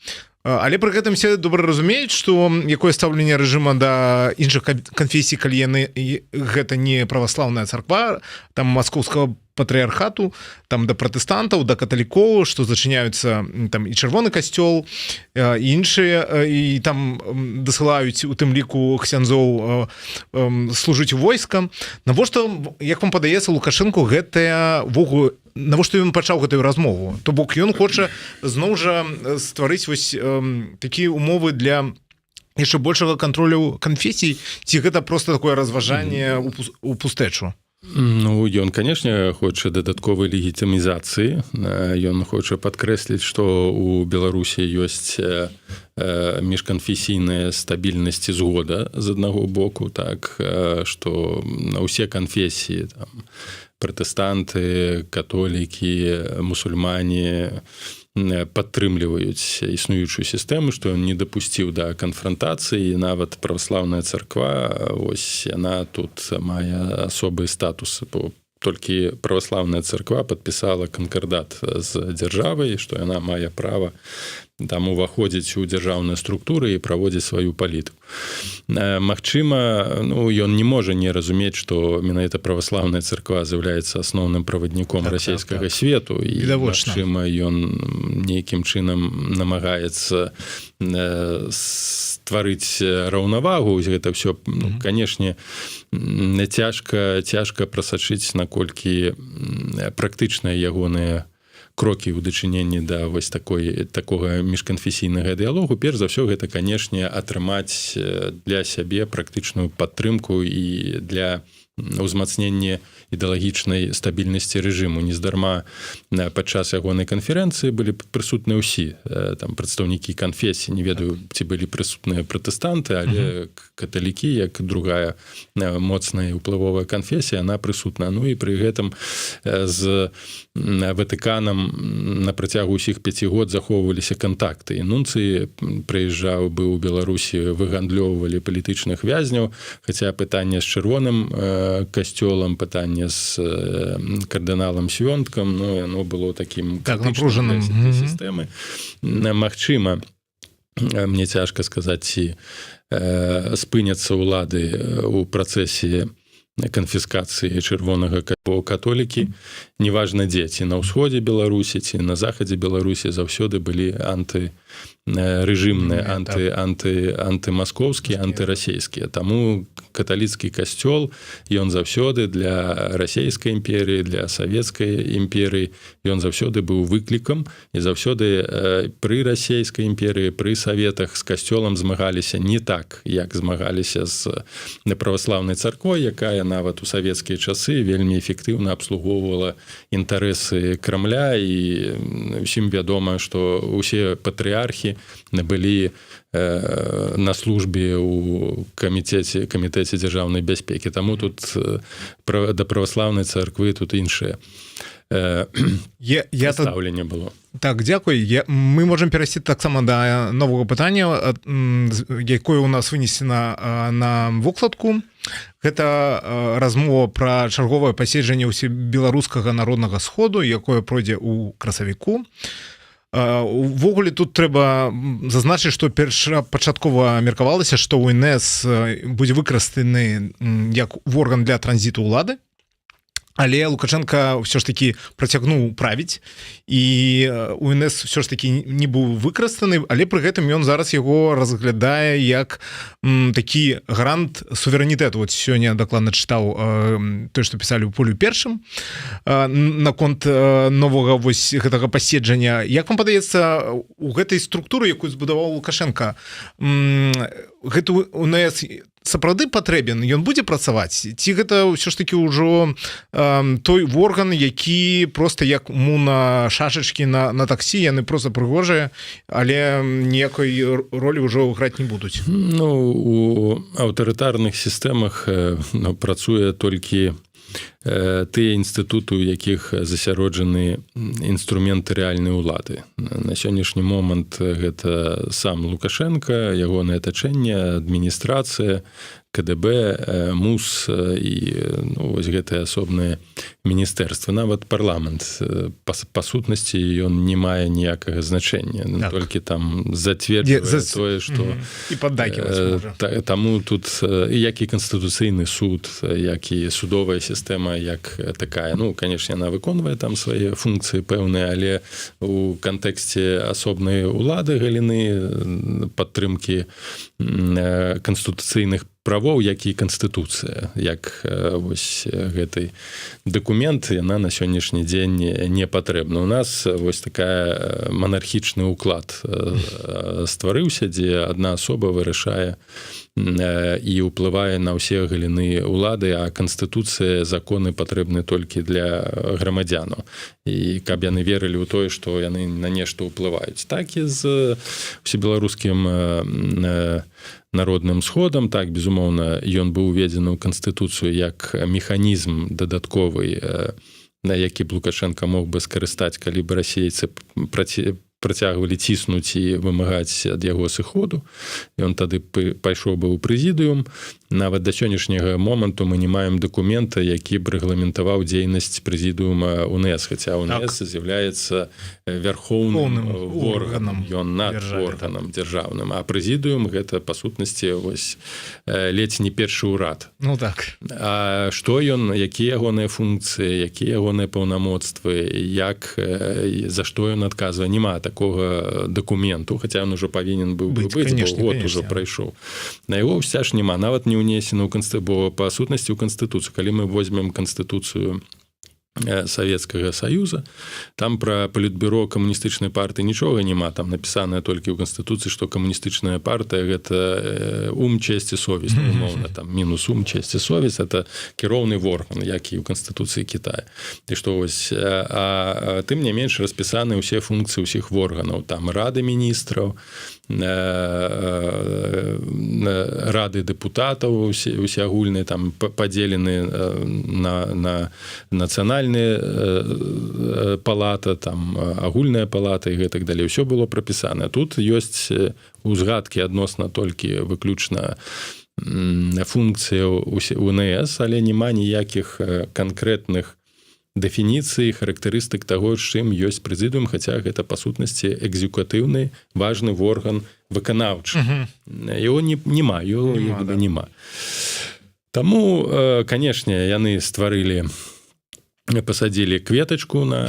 Але пры гэтым все добра разумеюць, што якое стаўленне рэжыма да іншых канфесій, калі яны гэта не праваслаўная царква там маскоўскага патрыархату, там да пратэстантаў, да каталікоў, што зачыняюцца там і чырвоны касцёл, і іншыя, і там дасылаюць у тым ліку ксяндзоў служыць у войска. Навошта, як вам падаецца, Лукашенко гэтая вогу, навошта ён пачаў гэтую размову? То бок ён хоча зноў жа стварыць вось такія умовы для яшчэ большага кантролю канфесій ці гэта просто такое разважанне у пустэчу? Ну, ён, конечно, хоча дадатковай легітымізацыі. Ён хоча падкрэсліць, што у Беларусі ёсць міжканфесійная стабільнасць і згода з аднаго боку, так, што на ўсе канфесіі, там пратэстанты, католікі, мусульмане, падтрымліваюць існуючую сістэму, што ён не дапусціў да канфрантацыі. Нават праваслаўная царква, ось яна тут мае асобы статус, бо толькі праваслаўная царква падпісала канкардат з дзяржавай, што яна мае права там уваходзіць у дзяржаўныя структуры і праводзіць сваю палітыку. Магчыма, ну, ён не можа не разумець, што менавіта праваслаўная царква з'яўляецца асноўным правадніком расійскага свету, і магчыма, ён нейкім чынам намагаецца стварыць раўнавагу. Гэта все, ну, канешне, цяжка прасачыць, наколькі практычныя ягоныя крокі ў дачыненні да вось такога міжканфесійнага дыялогу. Перш за ўсё, гэта, канешне, атрымаць для сябе практычную падтрымку і для ўзмацнення ідэалагічнай стабільнасці рэжыму. Нездарма падчас ягонай канферэнцыі былі прысутныя ўсі там прадстаўнікі канфесіі. Не ведаю, ці былі прысутныя пратэстанты, але каталікі, як другая моцная ўплывовая канфесія, она прысутна. Ну і пры гэтым з Ватыканам на працягу ўсіх 5 год захоўваліся кантакты, і нунцыі прыязджаў быў у Беларусі, выгандлёўвалі палітычных вязняў. Хаця пытанне з чырвоным касцёлам, пытанне з кардыналам Свёнткам, ну, яно было таким так напружаным. Сістэмы. Магчыма, мне цяжка сказаць, ці спыняцца ўлады у працэсе канфіскацыі чырвонага, бо католікі, неважна дзе, ці на ўсходзе Беларусі, ці на захадзе Беларусі, заўсёды былі антырэжымныя, антымаскоўскія, антырасійскія. Таму каталіцкі касцёл, ён заўсёды для Расійскай імперыі, для Савецкай імперыі, ён заўсёды быў выклікам, і заўсёды пры Расійскай імперыі, пры саветах з касцёлам змагаліся не так, як змагаліся з праваслаўнай царквой, якая нават у савецкія часы вельмі эфектыўна абслугоўвала інтарэсы Крамля. І усім вядома, што усе патрыархі былі на службе у камітэце дзяржаўнай бяспекі. Таму тут да праваслаўнай царквы тут іншыя я стаўленне было. Так, дзякуй. Мы можем перайсці таксама да новага пытання, якое у нас вынесена на вокладку. Гэта размова пра чарговае паседжанне Усебеларускага народнага сходу, якое пройдзе ў красавіку. Увогуле, тут трэба зазначыць, што першапачаткова меркавалася, што УНС будзе выкарыстаны як орган для транзіту ўлады, але Лукашенко ўсё ж таки працягнуў правіць, і УНС ўсё ж таки не быў выкарыстаны. Але пры гэтым ён зараз яго разглядае як такі гарант суверэнітэту. Вот сёння дакладна чытаў той, што пісалі ў «Полю першым» наконт новага вось гэтага паседжання. Як вам падаецца, у гэтай структуры, якую збудаваў Лукашенко, гэты УНС сапраўды патрэбен, ён будзе працаваць, ці гэта ўсё ж таки ўжо той орган, які просто як муна шашачкі на таксі, яны просто прыгожыя, але ніякай ролі ўжо граць не будуць? Ну, у аўтарытарных сістэмах, ну, працуе толькі тыя інстытуты, у якіх засяроджаны інструменты рэальнай улады. На сённяшні момант гэта сам Лукашенко, ягонае атачэнне, адміністрацыя, КДБ, МУС і, ну, вось гэтыя асобныя міністэрствы. Нават парламент па сутнасці ён не мае ніякага значэння, так. Толькі там зацверджвае тое, што І паддаківаць. Таму тут, як і Канстытуцыйны суд, як і судовая сістэма як такая, ну, конечно, она выконвае там свае функцыі пэўныя, але у кантэксце асобнай улады, галіны падтрымкі канстытуцыйных правоў, як і канстытуцыя, як вось гэты дакумент, яна на сённяшні дзень не патрэбна. У нас вось такая манархічны уклад стварыўся, дзе адна асоба вырашае і ўплывае на ўсе галіны ўлады, а канстытуцыя, законы патрэбны толькі для грамадзянаў і каб яны верылі ў тое, што яны на нешта ўплываюць. Так і з Усебеларускім народным сходам. Так, безумоўна, ён быў уведзены ў канстытуцыю як механізм дадатковы. на які б Лукашенко мог бы скарыстаць, калі бы расейцы працягвалі ціснуць і вымагаць ад яго сыходу. Ён тады пайшоў бы ў прэзідыум. Нават да сённяшняга моманту мы не маем дакумента, які б рэгламентаваў дзейнасць прэзідыума УНС, хаця УНС з'яўляецца вярхоўным органам, ён над органам дзяржаўным, а прэзідыум — гэта па сутнасці вось ледзь не першы ўрад. Ну так. А што ён, якія ягоныя функцыі, якія ягоныя паўнамоцтвы, як, за што ён адказвае, няма такога дакументу, хаця он ужо павінен быў быць, конечно, год ужо прайшоў, на яго ўся ж няма, нават не ўнесена ў кансты, бо па сутнасці ў канстытуцыю, калі мы возьмем канстытуцыю Савецкага Саюза, там пра палітбюро камуністычнай партыі нічога няма. Там напісаная толькі ў канстытуцыі, што камуністычная партыя — гэта ум, честь і совесть, ну, умоўна, там мінус ум, честь і совесть, это кіроўны орган, як і ў канстытуцыі Китая. І што вось, а тым не менш распісаны ўсе функцыі ўсіх органаў, там рады міністраў, рады дэпутатаў усеагульныя, там падзелены на нацыянальны палата, там агульная палата і гэтак далей, ўсё было прапісана. Тут ёсць узгадкі адносна толькі выключна функцыяў УНС, але няма ніякіх канкрэтных дэфініцыі, характарыстык таго, чым ёсць прэзідыум, хаця гэта па сутнасці экзекутыўны важны орган, выканаўчы. Его не няма, няма, да. Няма. Таму, канешне, яны стварылі, пасадзілі кветачку на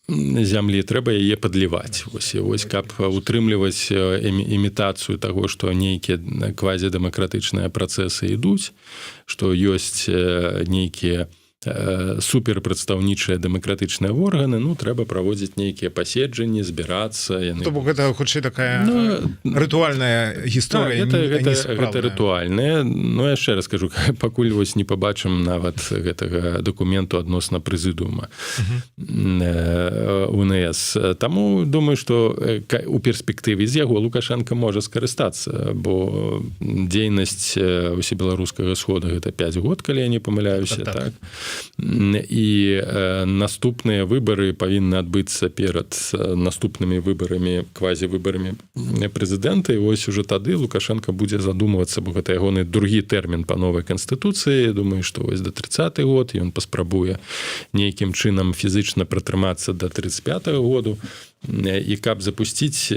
зямлі, трэба яе падліваць. Вось, і вось каб утрымліваць імітацыю таго, што нейкія квазідэмакратычныя працэсы ідуць, што ёсць нейкія суперпрадстаўнічыя дэмакратычныя органы, ну, трэба праводзіць нейкія паседжанні, збірацца яны. То бок гэта хутчэй такая, ну, рытуальная гісторыя. Так, гэта рытуальная. Но яшчэ раз скажу, пакуль вось не пабачым нават гэтага дакументу адносна прэзідыума УНС. Таму думаю, что у перспектыве з яго Лукашенко можа скарыстацца, бо дзейнасць усебеларускага схода — гэта 5 год, калі я не памыляюся. Так. І наступныя выбары павінны адбыцца перад наступнымі выбарамі, квазівыбарамі прэзідэнта. І вось уже тады Лукашенко будзе задумвацца, бо гэта ягоны другі тэрмін па новай канстытуцыі. Думаю, што вось до 30 год ён паспрабуе нейкім чынам фізычна пратрымацца до 35 -го году і каб запусціць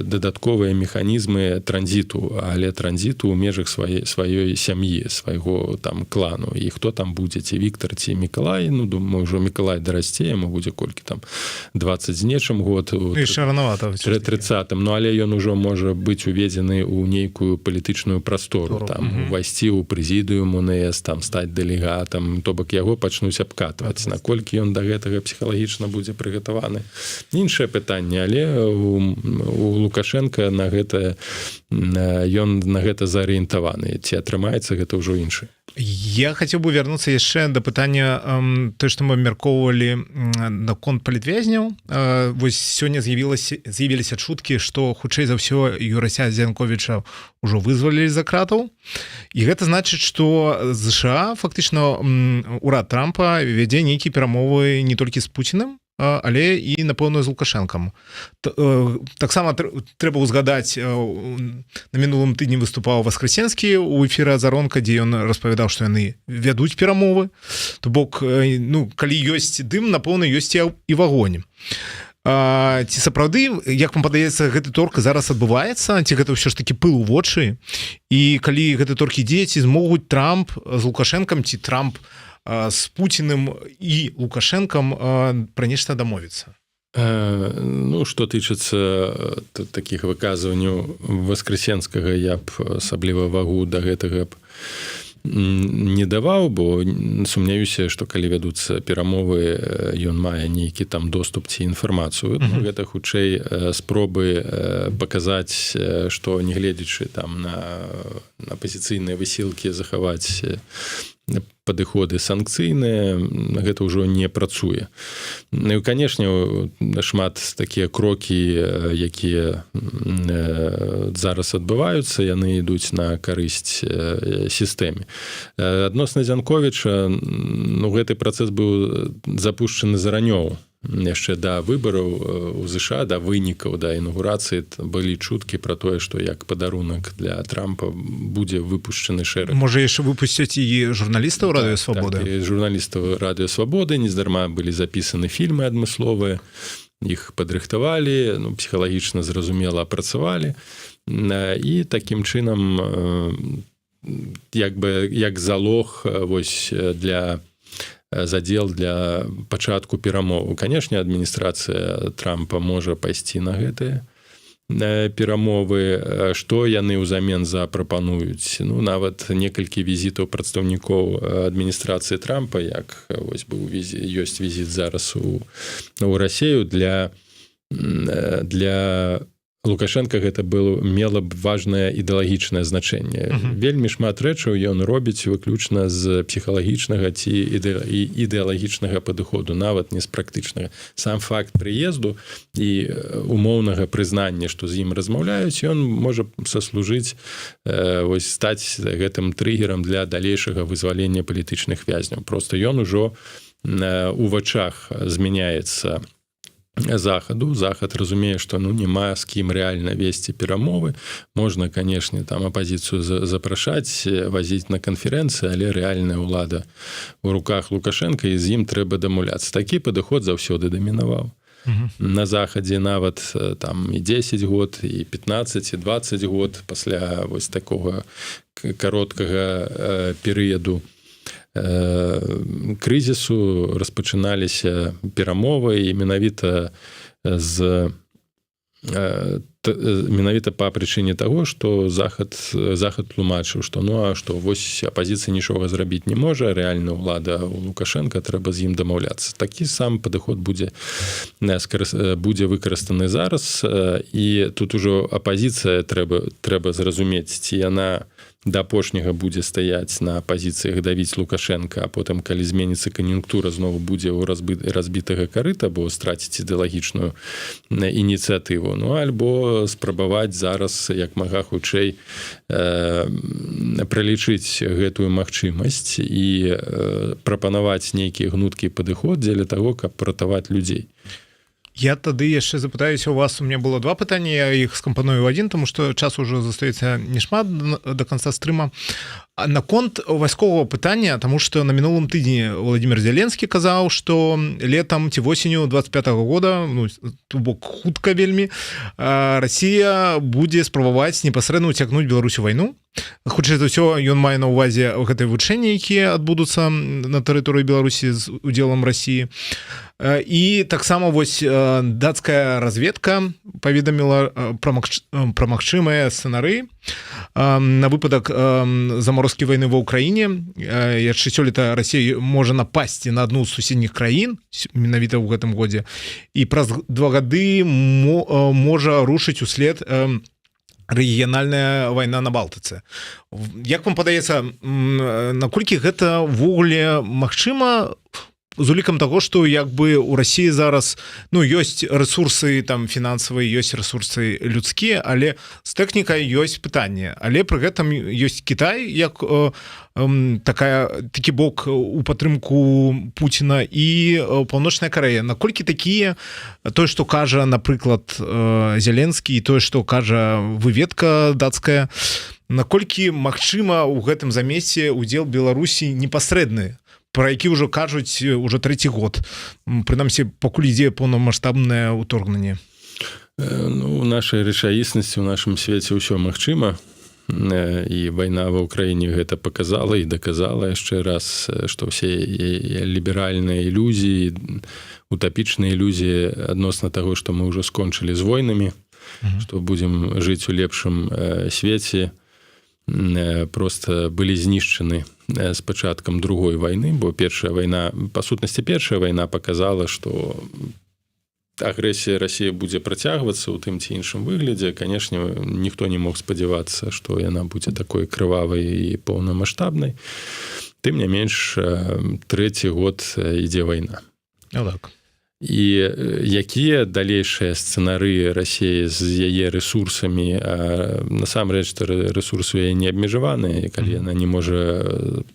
дадатковыя механізмы транзіту, але транзіту ў межах сваёй сям'і, свайго там клану. І хто там будзе, ці Віктор, ці Мікалай, ну, думаю, ўжо Мікалай дарасце, яму будзе колькі там, 20 з нечым год. Яшчэ ранавата. 30. Ну, але ён ужо можа быць уведзены ў нейкую палітычную прастору, там увайсці ў прэзідыум УНС, там стаць дэлегатам, то бок яго пачнуць абкатваць. Наколькі ён да гэтага псіхалагічна будзе прыгатаваны — іншае пытанне, але у Лукашенко на гэта, ён на гэта зарыентаваны. Ці атрымаецца — гэта ўжо іншы. Я хацеў бы вярнуцца яшчэ да пытання, той, што мы абмяркоўвалі наконт палітвязняў. Вось сёння з'явіліся чуткі, што хутчэй за ўсё Юрася Янковіча ўжо вызвалілі за кратаў, і гэта значыць, што ЗША, фактычна урад Трампа, вядзе нейкія перамовы не толькі з Пуціным, але і, напэўна, з Лукашэнкам. Таксама трэба ўзгадаць, на мінулым тыдні выступаў Васкрасенскі у эфіры «Азаронка», дзе ён распавядаў, што яны вядуць перамовы. То бок, ну, калі ёсць дым, напэўна, ёсць і вагонь. Ці сапраўды, як вам падаецца, гэты торг зараз адбываецца, ці гэта ўсё ж таки пыл у вочы? І калі гэты торг ідзе, ці змогуць Трамп з Лукашэнкам ці Трамп з Пуціным і Лукашэнкам пра нешта дамовіцца? Ну, что тычыцца таких выказванняў Васкрасенскага, я б асабліва вагу да гэтага б не даваў, бо сумняюся, што калі вядуцца перамовы, ён мае нейкі там доступ ці інфармацыю. Ну, гэта хутчэй спробы паказаць, што, нягледзячы там на апазіцыйныя высілкі, захаваць Падыходы санкцыйныя, гэта ўжо не працуе. Ну і, канешне, шмат такія крокі, якія зараз адбываюцца, яны ідуць на карысць сістэме. Адносна Зянковіча, ну, гэты працэс быў запушчаны заранёў, яшчэ да выбараў у ЗША, да вынікаў, да інаугурацыі. Былі чуткі про тое, што як падарунак для Трампа будзе выпушчаны шэраг Можа, яшчэ выпусцяць і журналістаў Радыё Свабоды. Так, журналістаў Радыё Свабоды. Нездарма былі запісаны фільмы адмысловыя, іх падрыхтавалі, ну, псіхалагічна, зразумела, апрацавалі, і такім чынам як бы як залог вось для задел для пачатку перамову. Канешне, адміністрацыя Трампа можа пайсці на гэтыя перамовы. Што яны ўзамен запрапануюць? Ну, нават некалькі візітаў прадстаўнікоў адміністрацыі Трампа, як вось быў візі, ёсць візіт зараз у Расею, для Лукашенко гэта было мела б важнае ідэалагічнае значэнне. Вельмі шмат рэчаў ён робіць выключна з псіхалагічнага ці ідэалагічнага падыходу, нават не з практычнага. Сам факт прыезду і умоўнага прызнання, што з ім размаўляюць, ён можа саслужыць, вось стаць гэтым трыггерам для далейшага вызвалення палітычных вязняў. Просто ён ужо у вачах змяняецца Захаду. Захад разумее, что, ну, няма з кім реально весці перамовы. Можна, канешне, там апозіцыю запрашаць, вазіць на канферэнцыі, але рэальная ўлада у руках Лукашенко, і з ім трэба дамаўляцца. Такі падыход заўсёды дамінаваў на Захадзе, нават там і 10 год, і 15, і 20 год пасля вось такого кароткага перыяду крызісу распачыналіся перамовы, і менавіта па прычыне таго, што Захад тлумачыў, што, ну, а што, вось апазіцыя нічога зрабіць не можа, рэальна ўлада у Лукашенко, трэба з ім дамаўляцца. Такі сам падыход будзе выкарыстаны зараз, і тут ужо апазіцыя трэба зразумець, ці яна да апошняга будзе стаяць на пазіцыях давіць Лукашенко, а потым, калі зменіцца кан'юнктура, знову будзе ў разбітага карыта, бо страціць ідэалагічную ініцыятыву, ну, альбо спрабаваць зараз як мага хутчэй пралічыць гэтую магчымасць і прапанаваць нейкі гнуткі падыход дзеля таго, каб ратаваць людзей. Я тады яшчэ запытаюся у вас. У меня было два пытанні, я іх скампаную адзін, тому что час уже застаецца няшмат до конца стрыма. Наконт вайскового пытання, тому что на мінулым тыдні Владимир Зяленскі казаў, что летом ці восенню 25 -го года, ну, то бок хутка вельмі, Россия будзе спрабаваць непасрэдна уцягнуць Беларусь у вайну. Хутчэй за ўсё, ён мае на увазе гэтыя вучэнні, якія адбудуцца на тэрыторыі Беларусі з удзелам России. І таксама вось дацкая разведка паведаміла пра магчымыя сцэнары на выпадак заморозкі вайны ва Ўкраіне. Яшчэ сёлета Россия можа напасці на адну з суседніх краін менавіта ў гэтым годзе, і праз 2 гады можа рушыць услед рэгіянальная вайна на Балтыцы. Як вам падаецца, наколькі гэта ўвогуле магчыма з улікам таго, што як бы у России зараз, ну, ёсць ресурсы там фінансавыя, ёсць ресурсы людскія, але з тэхнікай ёсць пытанне, але пры гэтым ёсць Кітай як такая такі бок у падтрымку Пуціна і Паўночная Карэя? Наколькі такія, тое, што кажа, напрыклад, Зяленскі, і тое, што кажа выведка дацкая, наколькі магчыма ў гэтым замесе удзел Беларусі непасрэдны, про які ўжо кажуць уже трэці год, прынамсі пакуль ідзе поўнамасштабнае ўторгненне? Ну, у нашай рэчаіснасці, у нашым свеце ўсё магчыма, і вайна ва Ўкраіне гэта показала і даказала яшчэ раз, што ўсе ліберальныя ілюзіі, утапічныя ілюзіі адносна таго, што мы ўжо скончылі з войнамі, што будзем жыць у лепшым свеце, просто былі знішчаны з пачаткам другой вайны. Бо першая вайна, па сутнасці, першая вайна показала, что агрэсія России будзе працягвацца ў тым ці іншым выглядзе. Канешне, ніхто не мог спадзявацца, что яна будзе такой крывавай і поўнамасштабнай. Тым не менш, трэці год ідзе вайна. Ну, так. І якія далейшыя сцэнары Расіі з яе рэсурсамі? Насамрэч рэсурсы яе не абмежаваныя. Калі яна не можа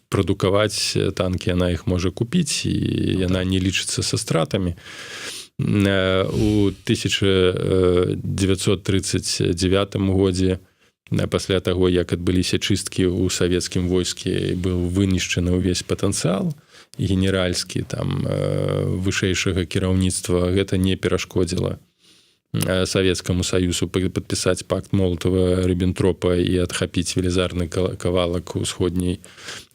прадукаваць танкі, яна іх можа купіць, і яна не лічыцца са стратамі. У 1939 годзе, пасля таго, як адбыліся чысткі ў савецкім войске, быў вынішчаны ўвесь патэнцыял генеральскі там вышэйшага кіраўніцтва, гэта не перашкодзіла Савецкаму Саюзу падпісаць пакт Молатава Рыбентропа і адхапіць велізарны кавалак усходняй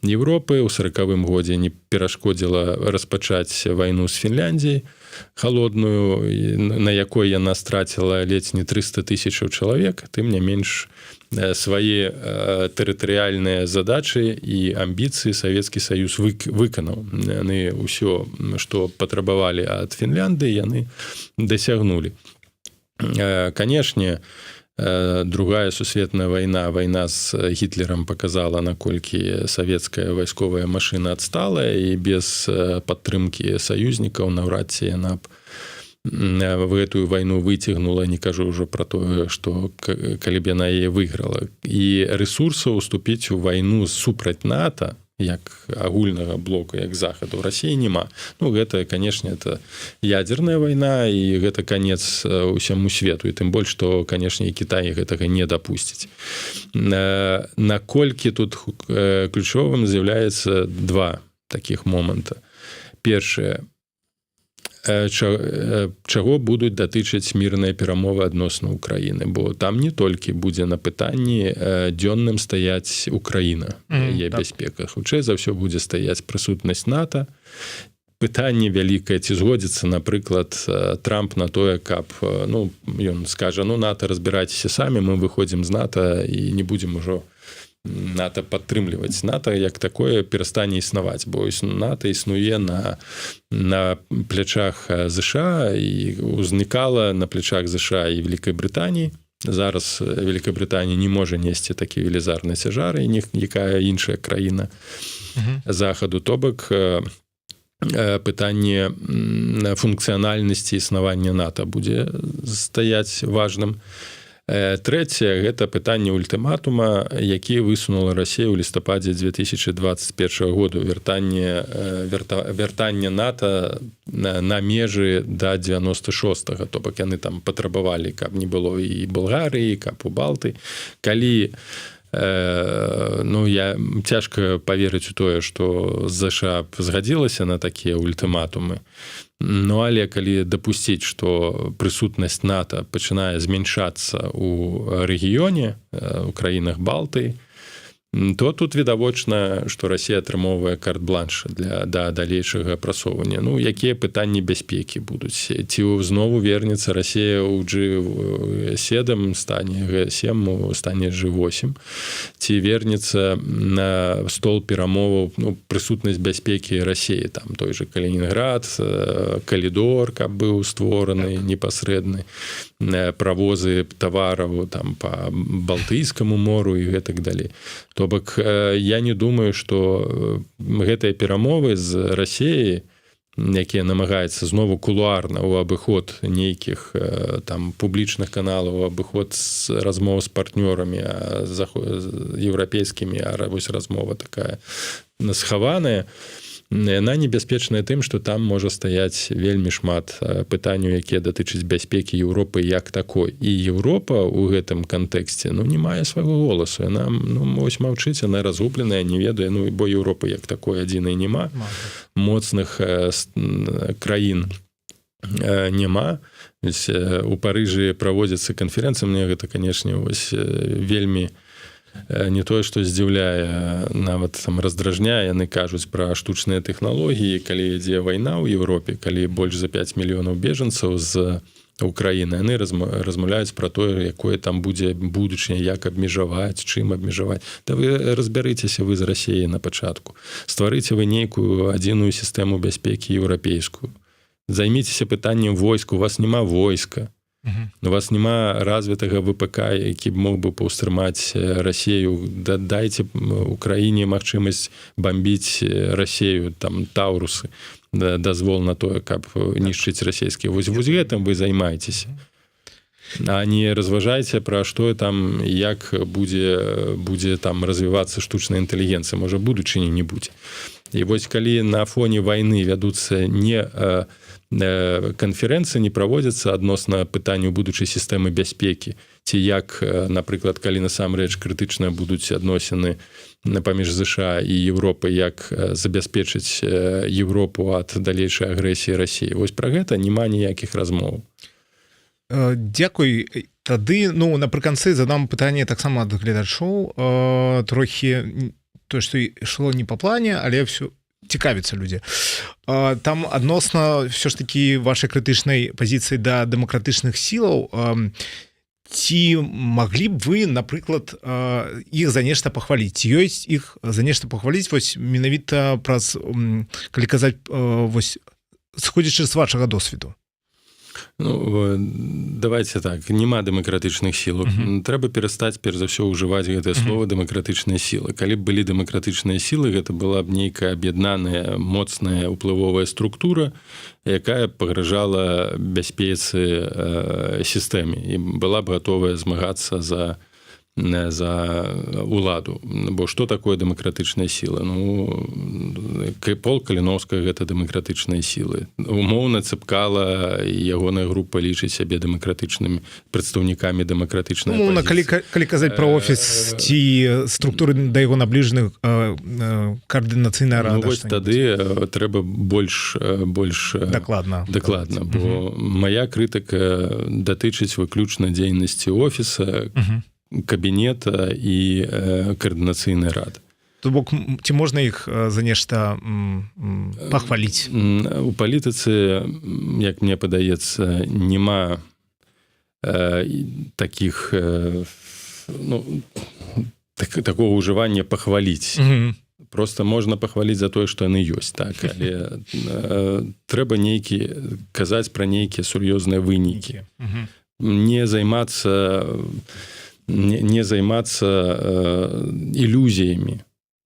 Европы. У 40-м годзе не перашкодзіла распачаць вайну з Фінляндіяй, холодную, на якой яна страціла ледзь не 300 тысячаў чалавек. Тым не менш, свае тэрытарыяльныя задачы і амбіцыі Савецкі Саюз выканаў. Яны ўсё, што патрабавалі ад Фінляндыі, яны дасягнулі. Канешне, Другая сусветная вайна, вайна з Гітлерам показала, наколькі савецкая вайсковая машына адсталая, і без падтрымкі саюзнікаў наўрад ці яна б в гэтую вайну выцягнула, не кажу ўжо про тое, что калі б яна яе выйграла. І рэсурсаў уступіць у вайну супраць НАТО як агульнага блока, як Захаду, Расіі няма. Ну, гэта, конечно, это ядерная вайна, і гэта конец усяму свету, і тым больш что, конечно, і Кітай гэтага не дапусціць. Наколькі тут ключовым з'яўляецца два таких моманта. Першае: чаго будуць датычыць мірныя перамовы адносна Украіны, бо там не толькі будзе на пытанні дзённым стаяць Украіна, так, бяспека, хутчэй за ўсё, будзе стаяць прысутнасць НАТО. Пытанне вялікае, ці згодзіцца, напрыклад, Трамп на тое, каб, ну, ён скажа: «Ну, НАТО, разбірайцеся самі, мы выходзім з НАТО і не будзем ужо НАТО падтрымліваць». НАТО як такое перастане існаваць, бо НАТО існуе на плячах ЗША і узнікала на плячах ЗША і Великай Брытаніі. Зараз Великая Брытанія не можа несці такі велізарны цяжар і ніякая іншая краіна Захаду. То бок пытанне функцыянальнасці існавання НАТО будзе стаяць важным. Трэцяе — гэта пытанне ультыматума, які высунула Расія ў лістападзе 2021 году, вяртанне НАТО на межы да 96-го. То бок яны там патрабавалі, каб не было і Балгарыі, каб у Балты. Калі ну, я цяжка паверыць у тое, что ЗША згадзілася на такія ультыматумы. Ну, але калі дапусціць, что прысутнасць НАТО пачынае змяншацца у рэгіёне, у краінах Балты, то тут відавочна, что Расія атрымоўвае карт-бланш для да далейшага прасоўвання. Ну, якія пытанні бяспекі будуць? Ці знову вернецца Расія ў G7, стане G7, стане G8, ці вернецца на стол перамоваў, ну, прысутнасць бяспекі Расіі там, той же Калінінград, калідор, каб быў створаны непасрэдны правозы тавараў там по Балтыйскаму мору і гэтак далей. То бок я не думаю, что гэтыя перамовы з Расіяй, якія намагаецца знову кулуарна, у абыход нейкіх там публічных каналаў, абыход з размоў з партнёрамі еўрапейскімі, а вось размова такая схаваная, яна небяспечная тым, что там можа стаяць вельмі шмат пытанняў, якія датычаць бяспекі Еўропы як такой. І Еўропа у гэтым кантэксце, ну, не мае свайго голасу, яна, ну, вось маўчыць, она разгубленая, не ведае. Ну, бо Еўропы як такой адзінай няма, моцных краін няма. У Парыжы праводзіцца канферэнцыя. Мне гэта, канешне, вось вельмі не тое што здзіўляе, нават там раздражняе: яны кажуць пра штучныя тэхналогіі, калі ідзе вайна ў Еўропе, калі больш за 5 мільёнаў бежанцаў з Украіны, яны размаўляюць пра тое, якое там будзе будучыня, як абмежаваць, чым абмежаваць. Да вы разбярыцеся вы з Расіяй на пачатку, стварыце вы нейкую адзіную сістэму бяспекі еўрапейскую, займіцеся пытаннем войск, у вас няма войска. У вас няма развітага ВПК, які б мог бы паўстрымаць Расею. Да, дайце Украіне магчымасць бомбіць Расею, там таурусы, да, дазвол на тое, каб нішчыць расійскія. Вось гэтым вы займаецеся, а не разважайце пра што там, як будзе там развівацца штучная інтэлігенцыя, можа, будучыні не будзе. І вось калі на фоне войны вядуцца не канферэнцыі, не праводзяцца адносна пытанню будучай сістэмы бяспекі ці як, напрыклад, калі насамрэч крытычна будуць адносіны паміж ЗША і Европы, як забяспечыць Европу ад далейшай агрэсіі Расіі, вось пра гэта няма ніякіх размоў. Дзякуй. Тады, ну, напрыканцы задам пытанне таксама ад гледачоў, трохі то, што ішло не по плане, але все цікавіцца людзі там адносна все ж таки вашай крытычнай пазіцыі да дэмакратычных сілаў. Ці маглі б вы, напрыклад, іх за нешта пахваліць? Ці ёсць іх за нешта пахваліць, вось менавіта праз, калі казаць, вось сыходзячы з вашага досведу? Ну, давайте так: няма дэмакратычных сілаў. Трэба перастаць перш за ўсё ўжываць гэтае слово «дэмакратычныя сілы». Калі б былі дэмакратычныя сілы, гэта была б нейкая аб'яднаная, моцная, уплывовая структура, якая пагражала бяспецы, сістэме і была б гатовая змагацца за уладу. Бо что такое дэмакратычная сіла? Ну, Полк Каліноўскага — гэта дэмакратычныя сілы? Умоўна, Цапкала, ягоная група лічыць сябе дэмакратычнымі прадстаўнікамі дэмакратычнай Умоўна, калі казаць пра офіс ці структуры да яго набліжаных, каардынацыйная рада. Ну, вось тады трэба больш дакладна. Дакладна, бо моя крытыка датычыць выключна дзейнасці офіса, кабінета і каардынацыйнай рады. То бок ці можна іх за нешта пахваліць? У палітыцы, як мне падаецца, няма таких, ну, такого ўжывання «пахваліць». Просто можна пахваліць за тое, што яны ёсць, так, але трэба нейкі казаць пра нейкія сур'ёзныя вынікі, не займацца ілюзіямі.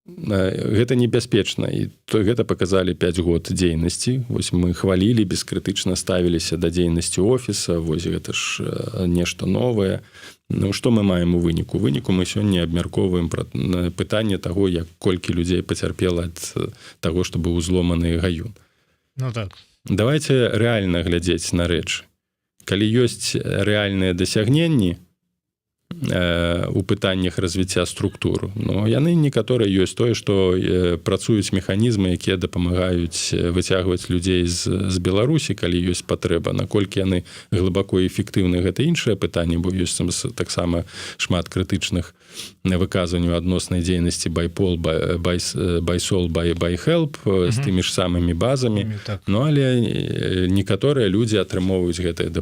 Гэта небяспечна, і то гэта показалі 5 год дзейнасці. Вось мы хвалілі, бескрытычна ставіліся да дзейнасці офіса, вось гэта ж нешта новае. Ну, что мы маем у выніку? Выніку мы сёння абмяркоўваем пра пытанне таго, як колькі людзей пацярпела ад таго, што быў узломаны Гаюн. Ну так. Давайте рэальна глядзець на рэчы. Калі ёсць рэальныя дасягненні у пытаннях развіцця структуру, но яны некаторыя ёсць, тое, што працуюць механізмы, якія дапамагаюць выцягваць людзей з Беларусі, калі ёсць патрэба. Наколькі яны глыбако эфектыўны, гэта іншае пытанне, бо ёсць там таксама шмат крытычных выказванняў адноснай дзейнасці Байпол, Байсол, Байхелп з тымі ж самымі базамі. Так. Ну, але некаторыя людзі атрымоўваюць гэтыя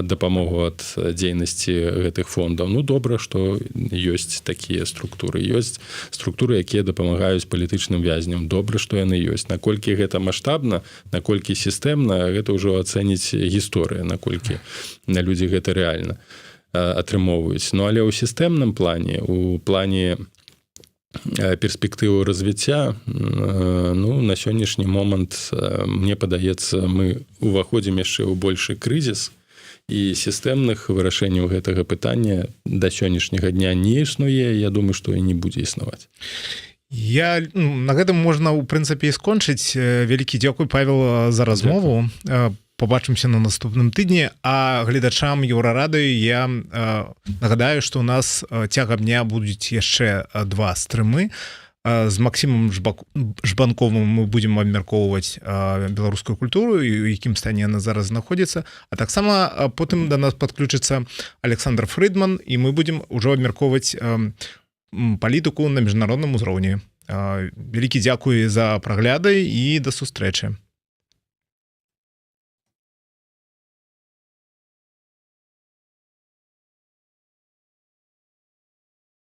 дапамогу ад дзейнасці гэтых фондаў. Ну, добра, што ёсць такія структуры. Ёсць структуры, якія дапамагаюць палітычным вязням. Добра, што яны ёсць. Наколькі гэта маштабна, наколькі сістэмна, гэта ўжо ацэніць гісторыя, наколькі на людзі гэта рэальна атрымоўваюць. Ну, але ў сістэмным плане, у плане перспектыву развіцця, ну, на сённяшні момант, мне падаецца, мы уваходзім яшчэ ў большы крызіс, і сістэмных вырашэнняў гэтага пытання да сённяшняга дня не існуе. Я думаю, што і не будзе існаваць. Я, ну, на гэтым можна у прынцыпе і скончыць. Вялікі дзякуй, Павел, за размову. Побачымся на наступным тыдні. А гледачам Еўрарадыё я нагадаю, што у нас цягам дня будуць яшчэ два стрымы. З Максімом Жбанковым мы будзем абмяркоўваць беларускую культуру і у якім стане яна зараз знаходзіцца, а таксама потым да нас падключыцца Александр Фрыдман, і мы будзем ужо абмяркоўваць палітыку на міжнародным узроўні. Вялікі дзякуй за прагляды і да сустрэчы.